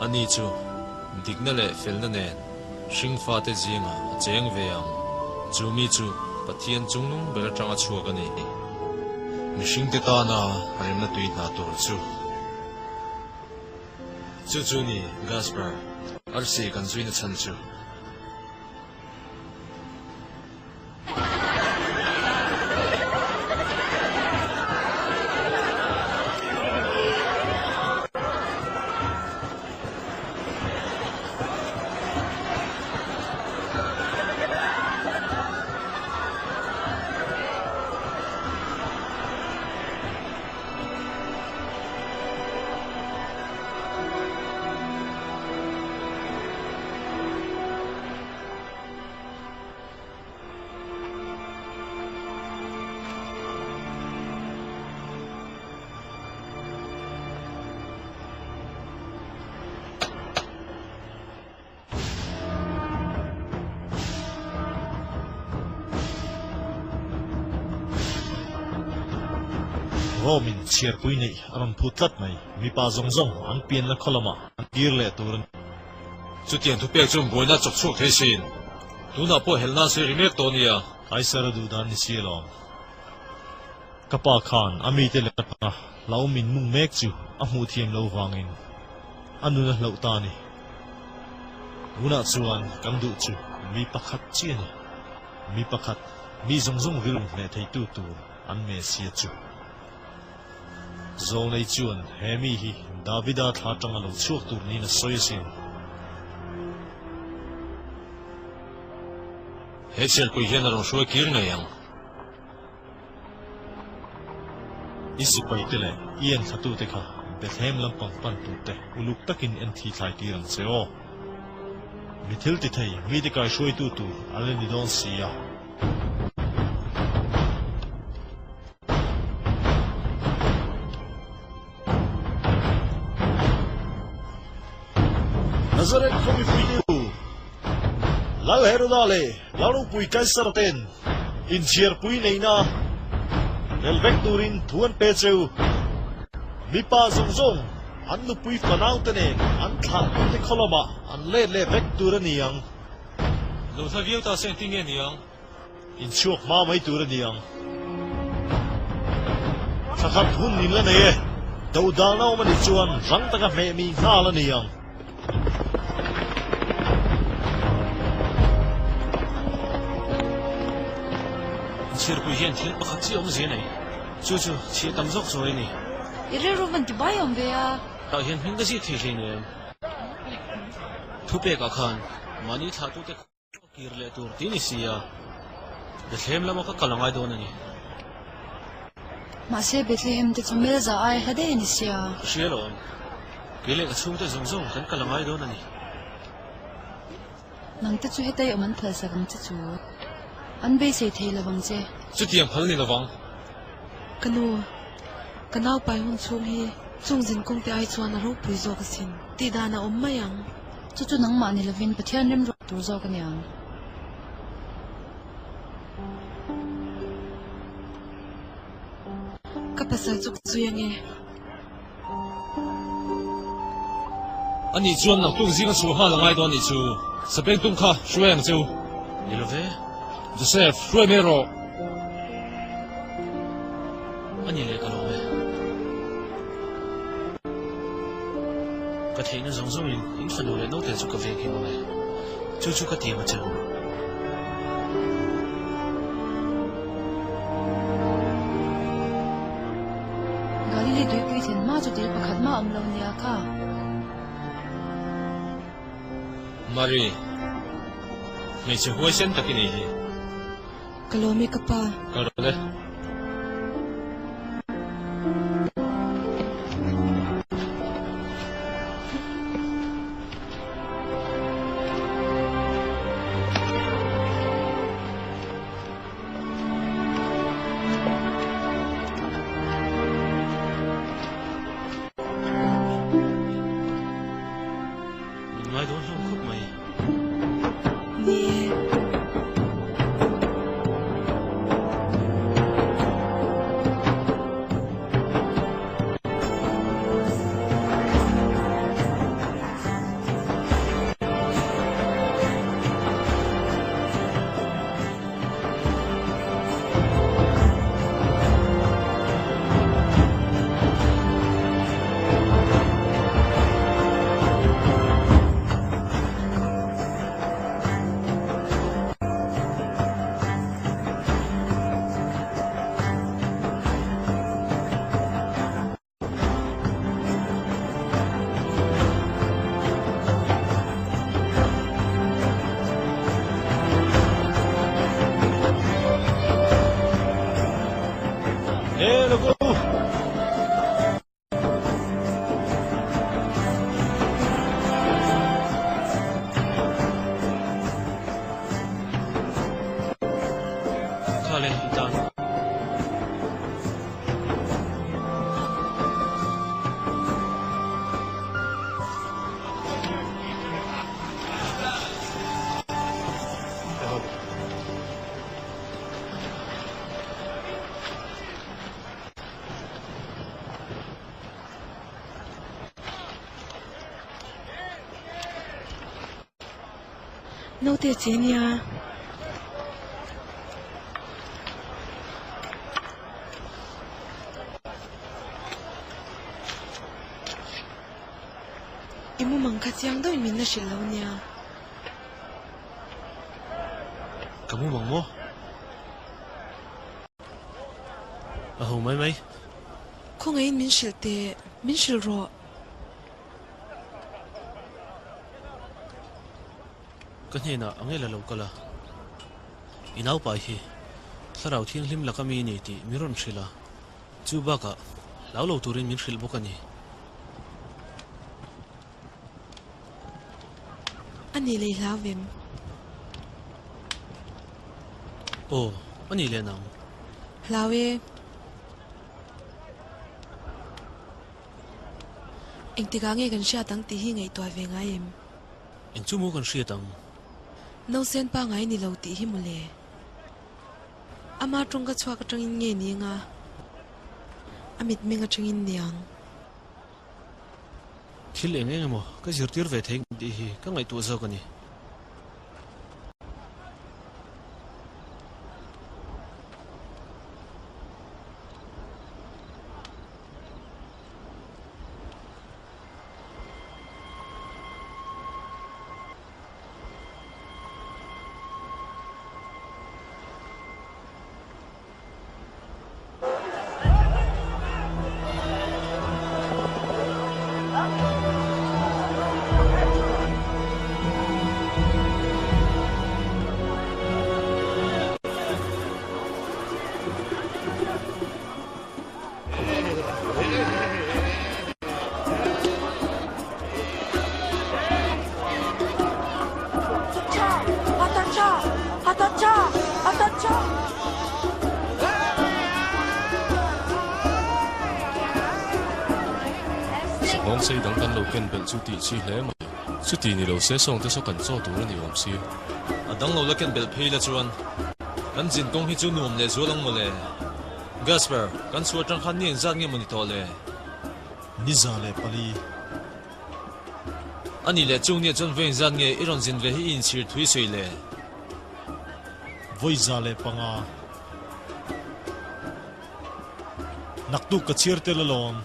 Ani chu dikna leh felna nen hringfate zingah a cheng ve ang. Chu mi chu Pathian chungnung ber atanga chhuak a ni. Mihringte tana remna tui hna tur chu. Chu chu ni Gasper, arsi kan zuina chhan chu. Rome in chhiarpui neih a rawn phut tlat mai. Mipa zawng zawng an pianna khaw lamah an kir leh tur a ni. Chutiang thupek chuan buaina chawp chhuak thei sin. Tunah pawh helna sawi ri mek tawh nia. Kaisar a duh dan ni si alawm. Ka pa khan a mite leh a hlau min mung mek chu a hmuh thiam lo vangin a nun a hlauh ta a ni. Tunah chuan kan duh chu mi pakhat chiah a ni. Mi pakhat, mi zawng zawng rilru hneh theitu tur an Messiah chu. Zawlnei chuan he mi hi Davida thla atanga lo chhuak tur niin a sawi asin. He chhiarpui hian a rawn hruai kir ngei ang. I sipaite leh i enthlatute kha Bethlehem lampang pan turte uluk takin en thi thlai tir ang che aw. Mi thil ti thei mite kaihruaitu tur an la ni dawn si a. Nazareth khaw mipuite u, Lal Heroda leh Lal ropui Kaisara ten inchhiarpui neihna tel vek turin thu an pe che u. Mipa zawng zawng an nupui fanaute nen an thlahtute khaw lamah an let leh vek tur a ni ang. Lo hla viau ta se engtin nge ni ang? Inchhuak hma mai tur a ni ang. Thla khat hun in la nei e. Dodalna awm a nih chuan rang taka hmeh mi nghal a ni ang. Inchhirpui hian thil pakhat chiah awmzia a nei. Chu chu chhiah tam zawk chawi a ni. I rilru van ti bai awm ve a. Tah hian hming ka ziak thei hleinem. Thupekah khan mahni thlahtute. Ka kir leh tur tih ni si a, Bethlehem lama ka kal a ngai dawn a ni. Mahse Bethlehem te chu Melza ai hla daih a ni sia. Ka hria lo ang. Kei leh ka chhungte zawng zawng kan kal a ngai dawn a ni. Nang te chu hetai awm an phalsak ang che chu. An beisei thei lo vang che. Chutiang phal ni lo vang. Ka nu, ka naupai hun chhung hi chung zinkawng te ai chuan a ropui zawk asin. Tih dan a awm mai ang. Chu chu nangmah ni lovin Pathian remruat tur zawk a niang. Ka pasal chu ka zui ange. Anih chuan naktuk zinga chhuah nghal a ngai dawn anih chu. Sabengtung kha hruai ang cheu. Ni lo ve. Joseph, hruai mai rawh. A ni leh ka lawm e. Ka theihna zawng zawngin in fanu leh naute chu ka veng him ang e. Chu chu ka ti ang a cheu. Galili tuipui thlen hma chu thil pakhat mah awm lo nia kha. Mari, hmeichhe huaisen tak i nih hi. Ka lawm e ka pa. Kal rawh le. Min ngai dawn hlawm khawp mai. Ni e. E lo go! Kha le, i tan. Naute che nia. I mumang kha chiang deuhin min la hrilh lo nia. Ka mumang maw? A ho mai mai. Khawngaihin min hrilh teh, min hrilh rawh. Ka hnenah a ngel a lo kal a, I naupai hi Thlarau Thianghlim laka mi ni tih min rawn hrilh a, chu bakah hlau lo turin min hrilh bawk a ni. A nih leh i hlau vem? Aw, a nih leh nang. Hlau e. Engtikah nge kan hriat ang tih hi ngaihtuah ve ngai em? Eng chu maw kan hriat ang? Nausen pangai ni lo tih hi mawle. Ama tawngka chhuak atangin nge ni anga a mitmeng atangin niang. Thil eng eng emaw ka zirtir ve thei tih hi ka ngaihtuah zawk a ni. Sahawng sei dang kan lo ken belh chu tih chi hle mai. Chuti ni lo se sawng te saw kan chaw tur a ni awm si. A dang lo la ken belh phei la chuan kan zin kawng hi chu nuam leh zual ang mawle. Gasper, kan chhuah atang khan ni engzat nge maw ni tawh le? Ni za leh pali. A nih leh chung nia chuan vawiin zat nge i rawn zin ve hi i inchhir thui sawi le? Vawi 105. Naktuk ka chhiar tel alawm.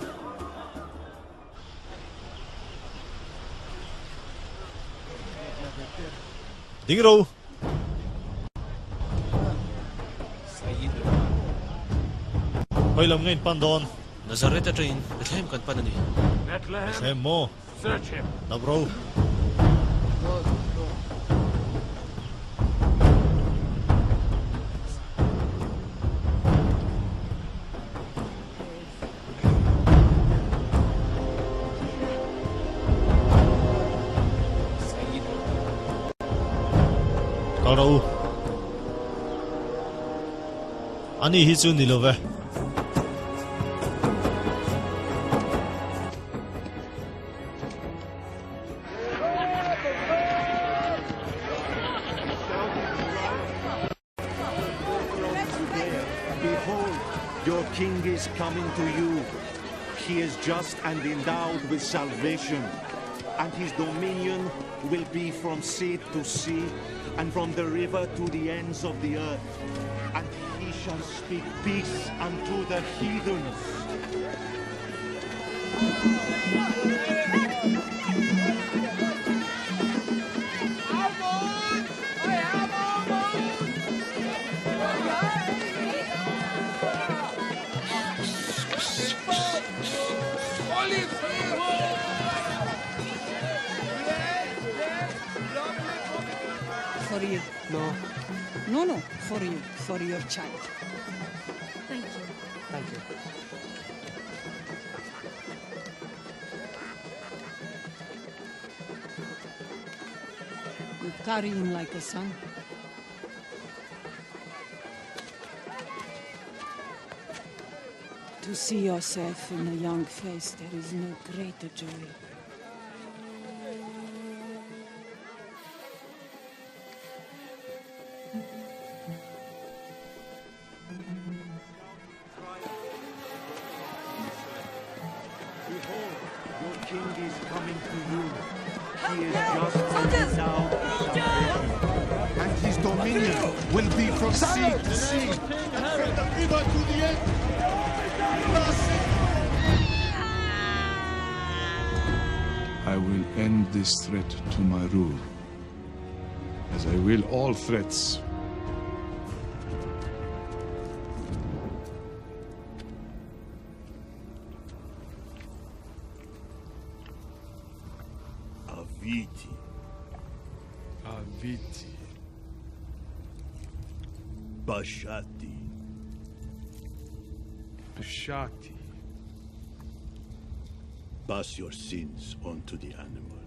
Ding ro. Hawi lam nge in pan dawn? Nazareth atangin Bethlehem kan pan a ni. Bethlehem maw? Dap ro. Kal rawh u. Ani hi chu ni lo ve. Behold, your king is coming to you. He is just and endowed with salvation, and his dominion will be from sea to sea, and from the river to the ends of the earth. And he shall speak peace unto the heathens. For you. No. No, no, for you, for your child. Thank you. Thank you. You carry him like a son. To see yourself in a young face, there is no greater joy. Behold, your king is coming to you. He is just and endowed with salvation. And his dominion will be from sea to sea, and from the river to the end. I will end this threat to my rule, as I will all threats. Aviti. Aviti. Bashati. Bashati. Pass your sins on to the animal.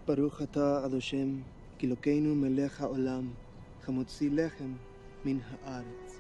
Baruch atah Adoshem, Elokeinu melech haolam, hamotzi lechem min haaretz.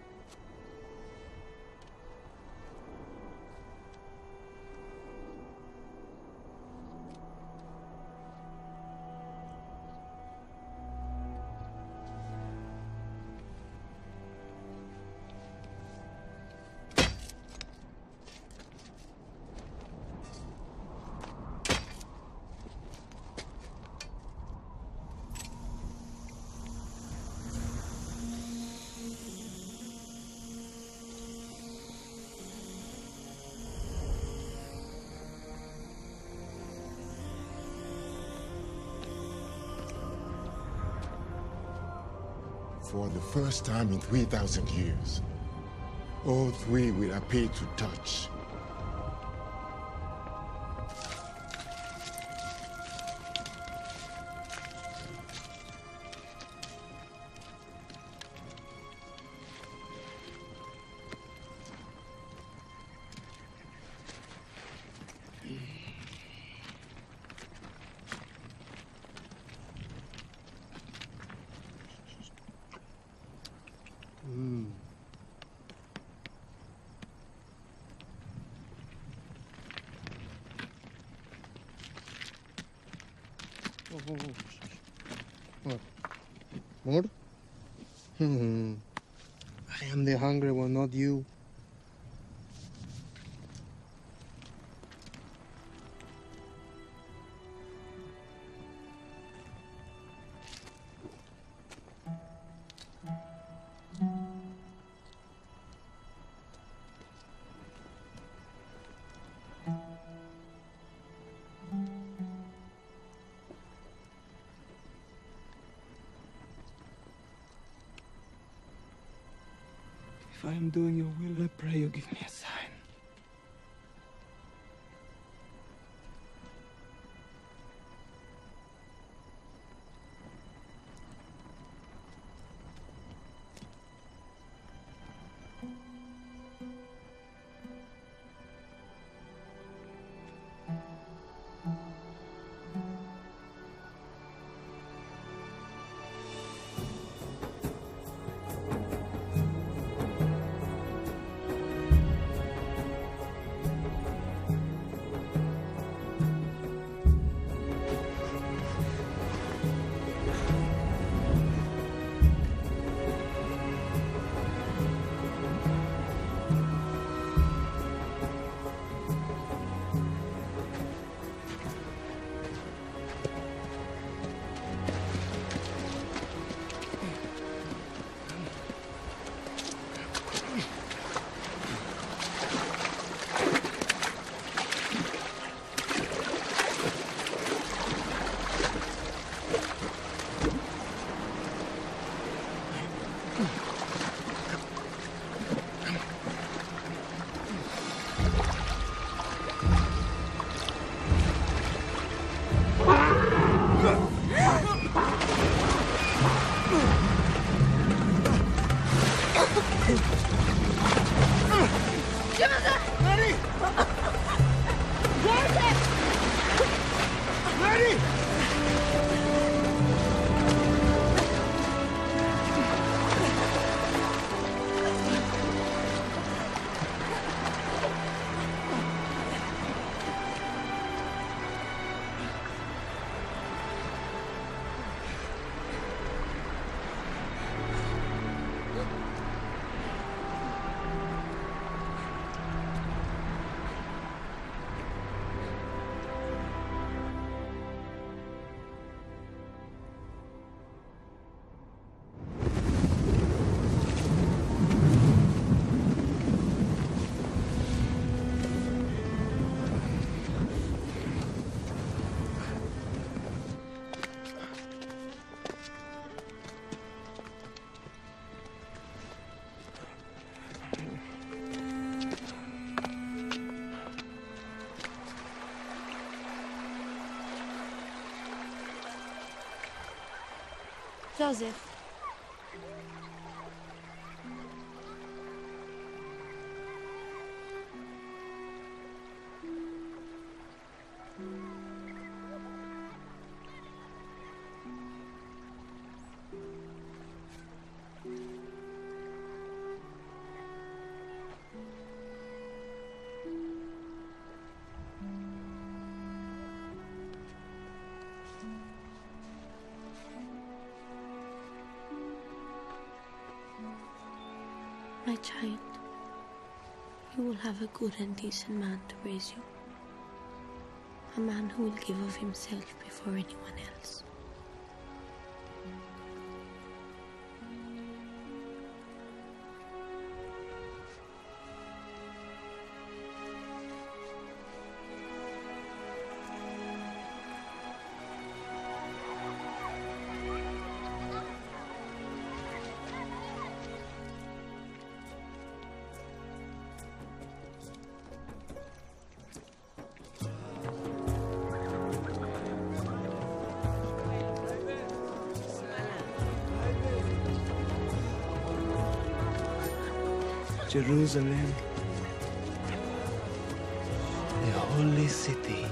For the first time in 3,000 years, all three will appear to touch. What? More? I am the hungry one, not you. If I am doing your will, I pray you give me a sign. Ready! Joseph! Ready! Joseph. child, you will have a good and decent man to raise you. A man who will give of himself before anyone else. Jerusalem, the holy city.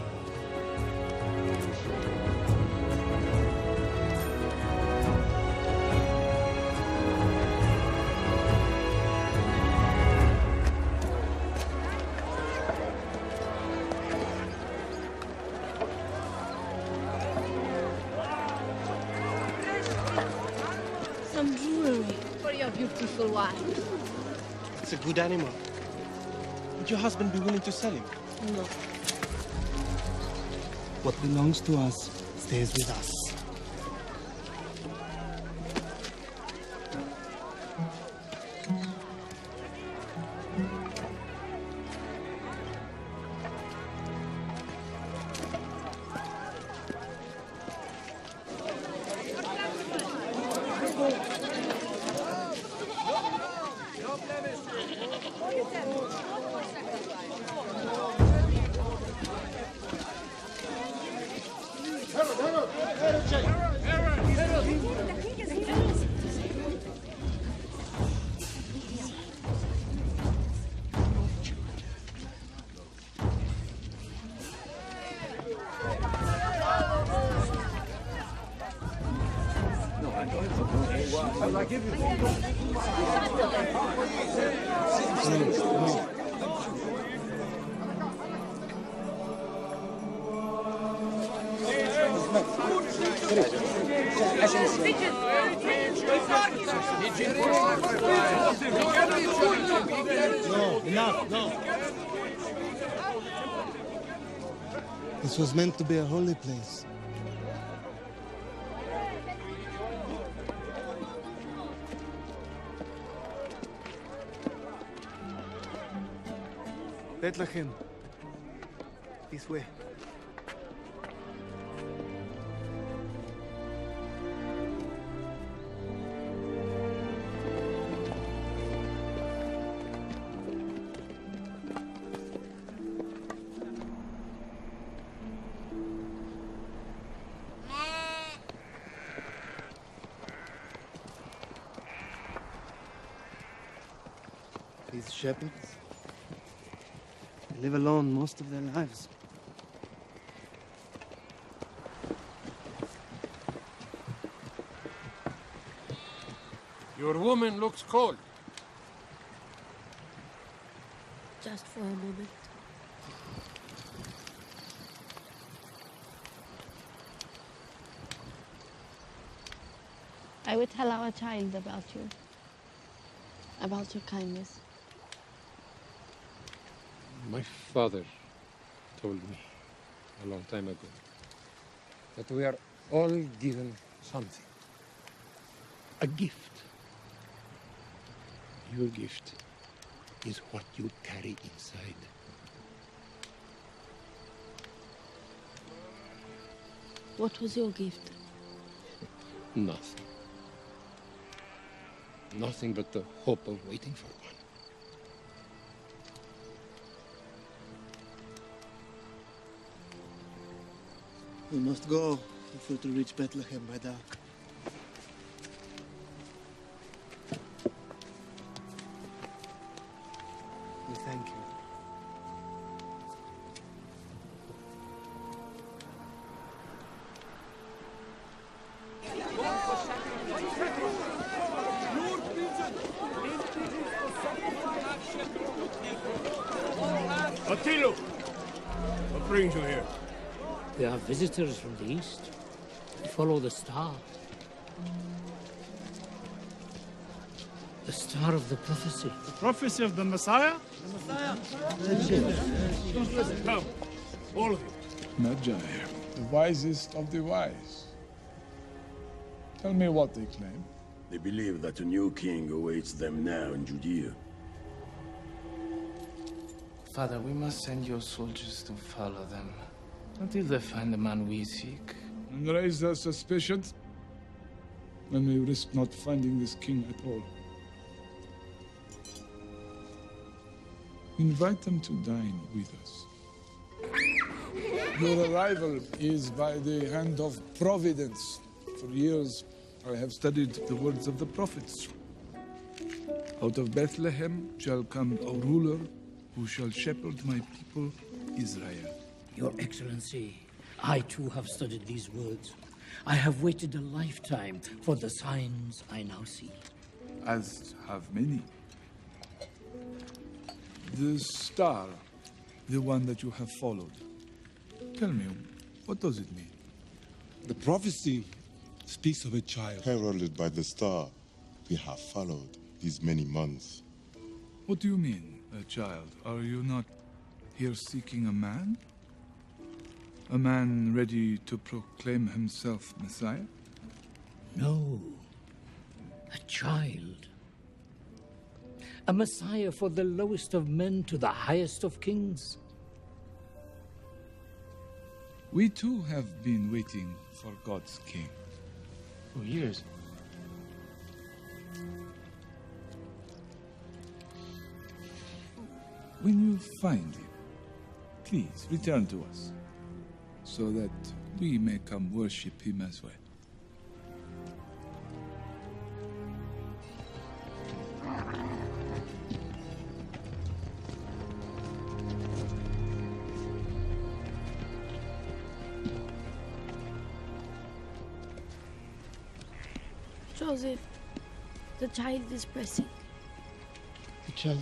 Some jewelry for your beautiful wife. It's a good animal. Would your husband be willing to sell him? No. What belongs to us stays with us. No, enough, no. This was meant to be a holy place. Bethlehem. This way. These shepherds, they live alone most of their lives. Your woman looks cold. Just for a moment. I will tell our child about you, about your kindness. My father told me a long time ago that we are all given something a gift. Your gift is what you carry inside. What was your gift? Nothing. Nothing but the hope of waiting for one. We must go if we're to reach Bethlehem by dark. We thank you. Attilo! What brings you here? We are visitors from the east. We follow the star. The star of the prophecy. The prophecy of the Messiah? The Messiah. Come, all of you. Magi, the wisest of the wise. Tell me what they claim. They believe that a new king awaits them now in Judea. Father, we must send your soldiers to follow them until they find the man we seek. And raise their suspicions? Then we risk not finding this king at all. Invite them to dine with us. Your arrival is by the hand of Providence. For years, I have studied the words of the prophets. Out of Bethlehem shall come a ruler who shall shepherd my people, Israel. Your Excellency, I too have studied these words. I have waited a lifetime for the signs I now see. As have many. The star, the one that you have followed. Tell me, what does it mean? The prophecy speaks of a child. Heralded by the star we have followed these many months. What do you mean, a child? Are you not here seeking a man? A man ready to proclaim himself Messiah? No, a child. A Messiah for the lowest of men to the highest of kings. We too have been waiting for God's king. For years. When you find him, please return to us so that we may come worship him as well. Joseph, the child is pressing. The child.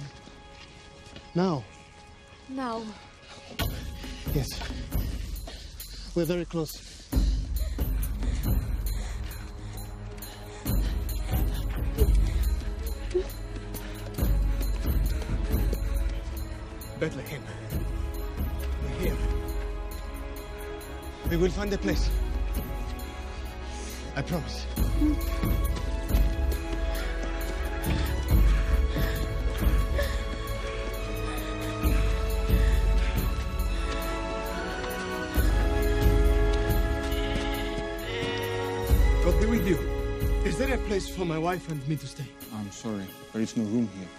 Now. Now. Yes. We're very close. Bethlehem. We're here. We will find a place. I promise. God be with you. Is there a place for my wife and me to stay? I'm sorry, there is no room here.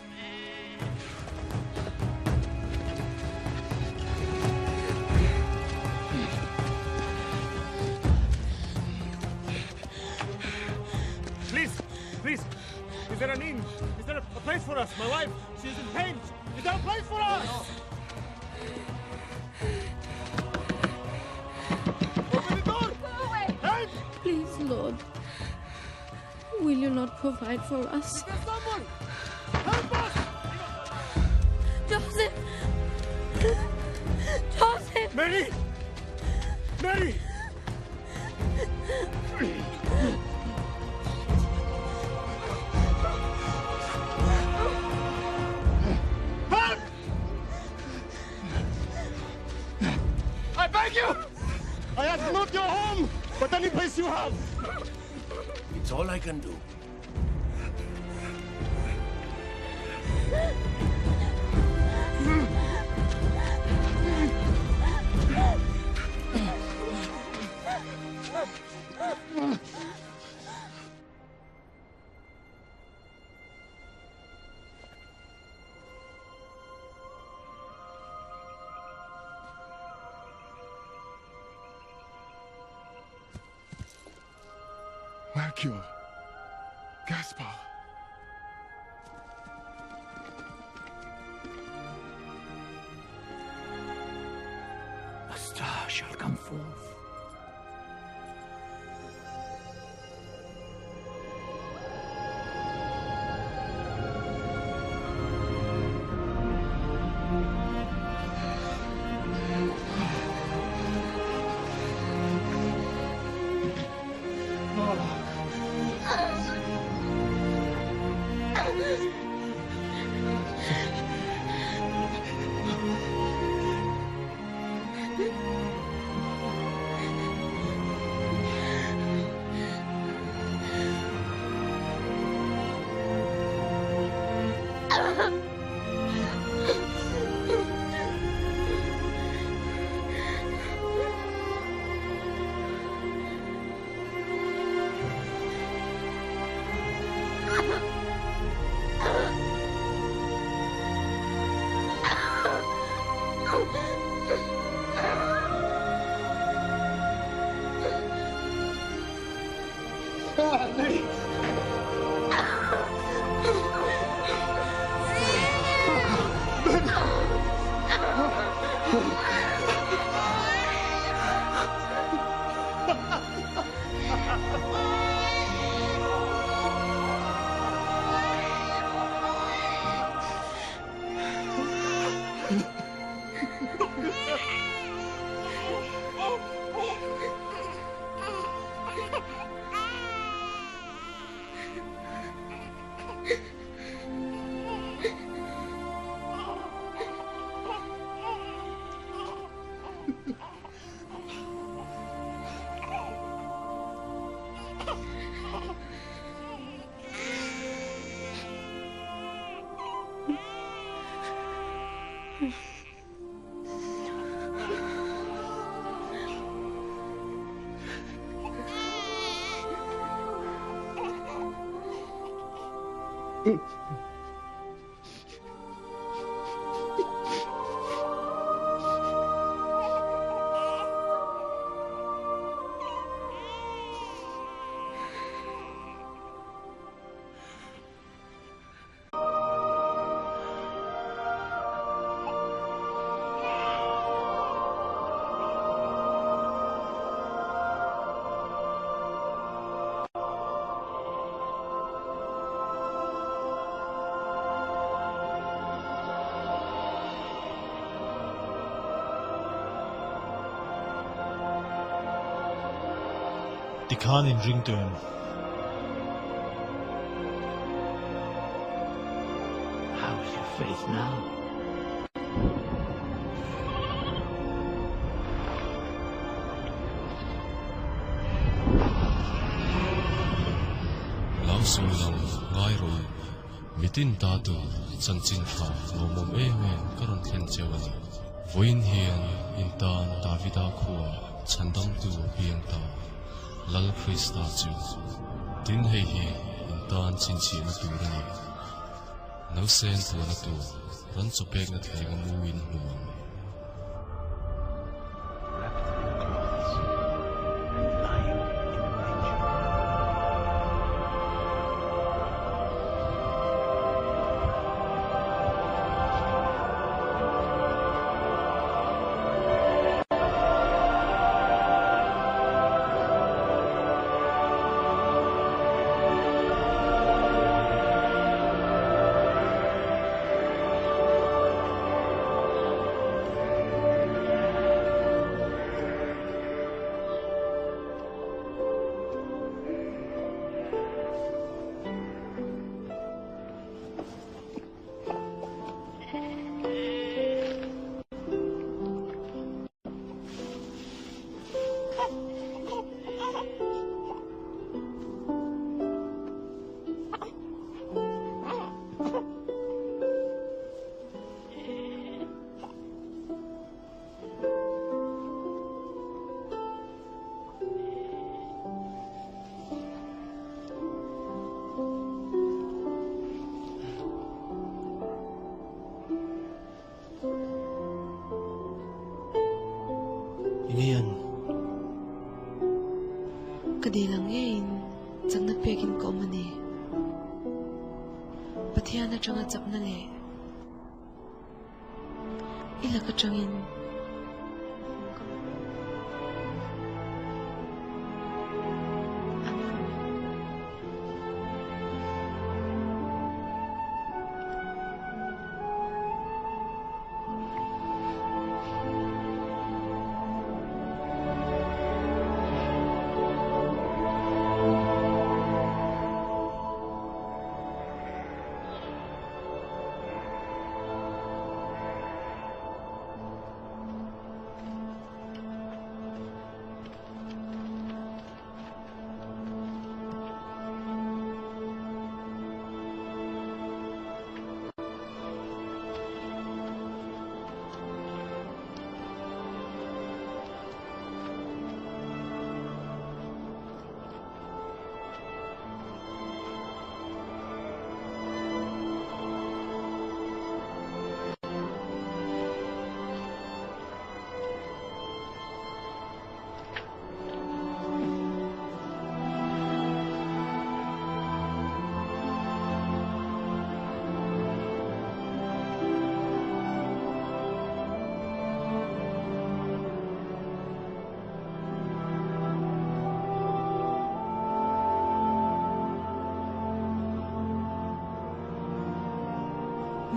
Please, please. Is there an inn? Is there a place for us? My wife, she's in pain. Is there a place for us? Open the door! Go away! Help! Please, Lord. Will you not provide for us? Is there someone? Help us! Joseph! Joseph! Mary! Mary! Help! I beg you! I ask not your home, but any place you have. It's all I can do. Melchior. Gaspar. A star shall come forth. Vannei! Tikhan in ring tawh em? How is your faith now? Lo sawi lo ngai rawh u, mitin ta tu chanchin tha lawmawm em em ka rawn thlen cheu a ni. Vawiin hian in tan Davida khua chhandamtu a piang ta, Lal Krista chu. Tin hei hi in tan chhinchhiahna tur a ni. Nausen puana tur rawn chawpekna thleng a mu in hmu ang. Enge an? Ka dil ang ngeiin chakna pekin ka awm a ni. Pathian atanga chakna leh i lak atangin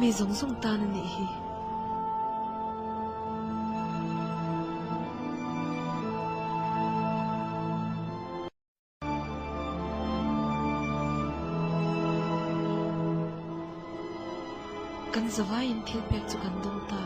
Mi zawng zawng tan a nih hi. Kan zavaiin thil pek chu kan dawng ta.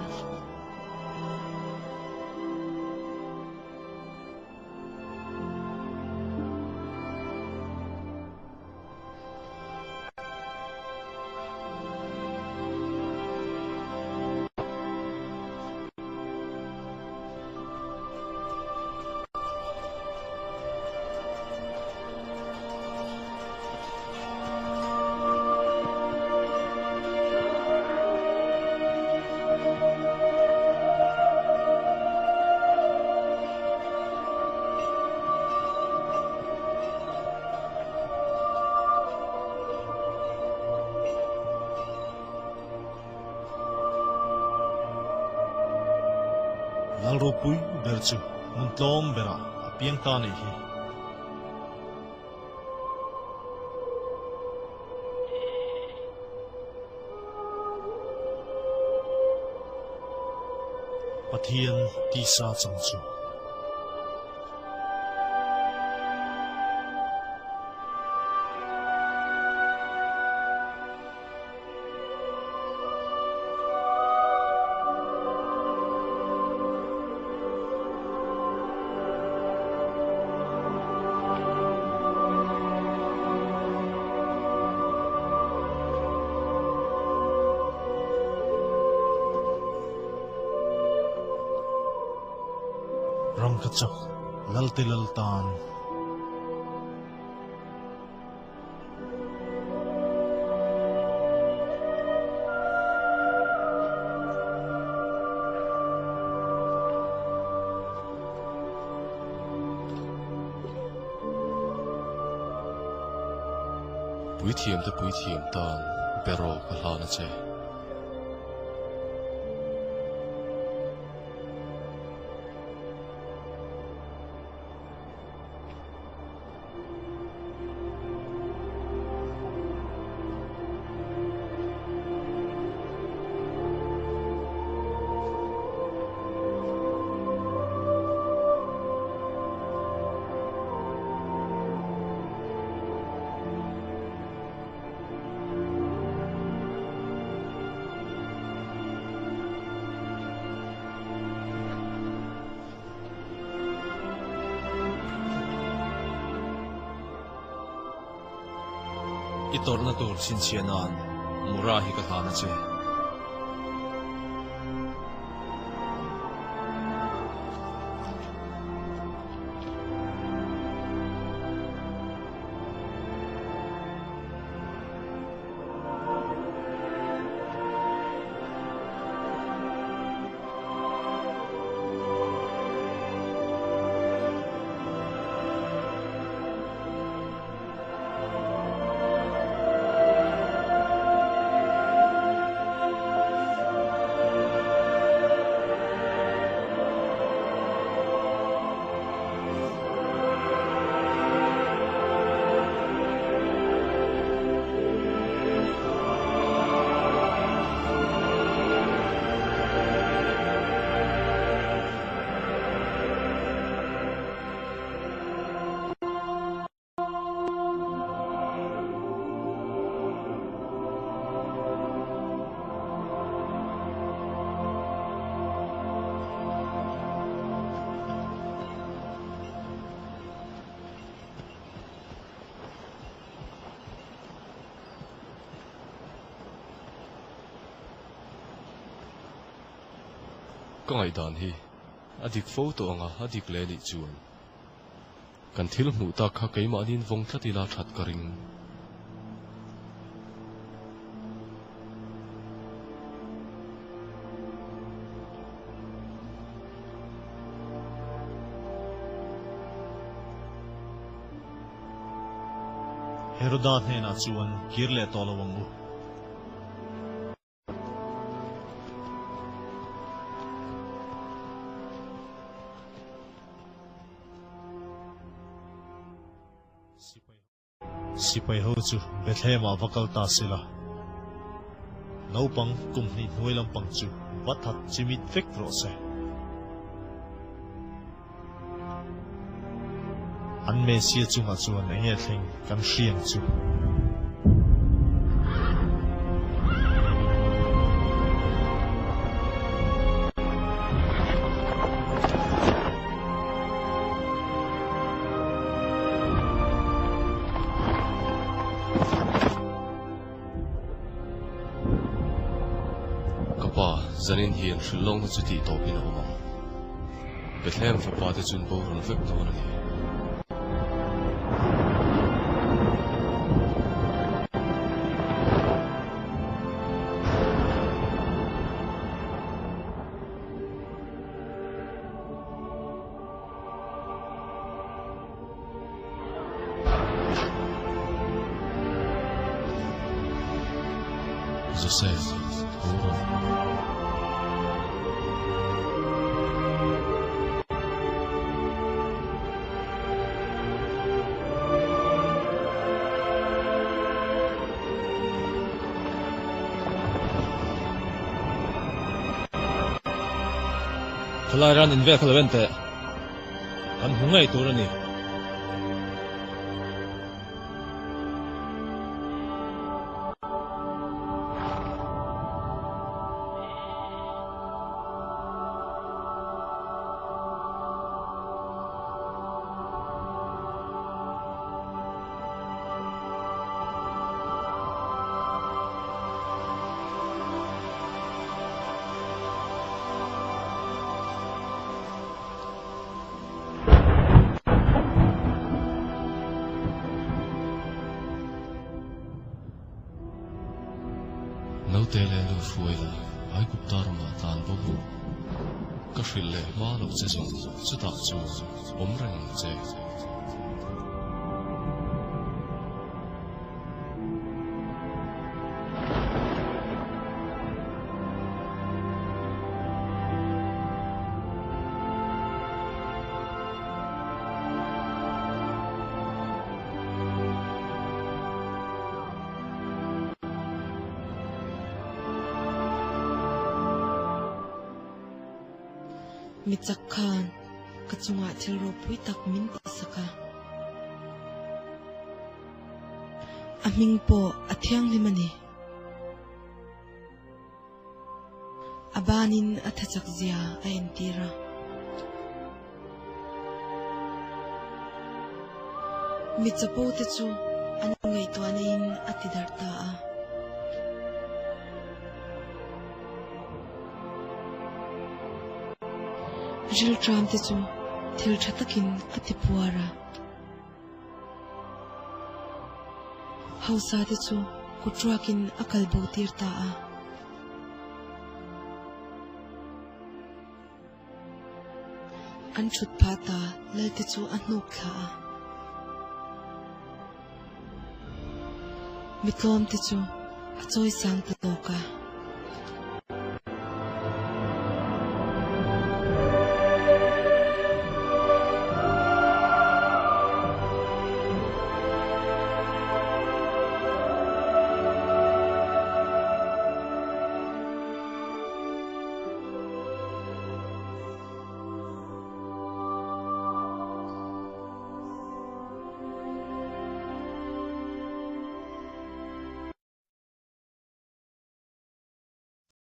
Lal ropui ber chu hmun tlawm berah a piang ta a nih hi. Pathian tisa chang chu. Rangkachak Lalte Lal tan. Puithiam te puithiam tan beraw ka hlan a che. I tawrhna tur chhinchhiah nan Mura hi ka hlan a che. Ka ngaihdan hi a dik fo tawh ang a, a dik leh anih chuan kan thil hmuh tak kha keimahniin vawng tlat ila that ka ring. Heroda hnenah chuan kir leh tawh lo ang u. Sipai ho chu Bethlehem ah va kal ta se la. Naupang kum hnih hnuai lampang chu va that chimit vek rawh se. An Messia chungah chuan eng nge thleng kan hria ang chu. Ka pa, zanin hian hrilh lawkna chu tih tawpin a awm ang. Bethlehem fapa te chuan boral vek dawn a ni. Joseph, tho rawh. Khawlai ran invel kha lo en teh. Kan hmu ngei tur a ni. Naute leh nu hruai la, Aigupta ramah tlan bo rawh. Ka hrilh leh hma loh che zawng chutah chuan awm reng ang che. Mi chak khan ka chungah thil ropui tak min tihsak a. A hming pawh a thianghlim a ni. A banin a thachak zia a entir a. Mi chapo te chu an ngaihtuahna in a ti darh ta a. Rilṭam te chu thil ṭha takin a ti puar a. Hausa te chu kut ruakin a kal bo tir ta a. An thut phah ta lal te chu a hnuk thla a. Mi tlawm te chu a chawi sang ta zawk a.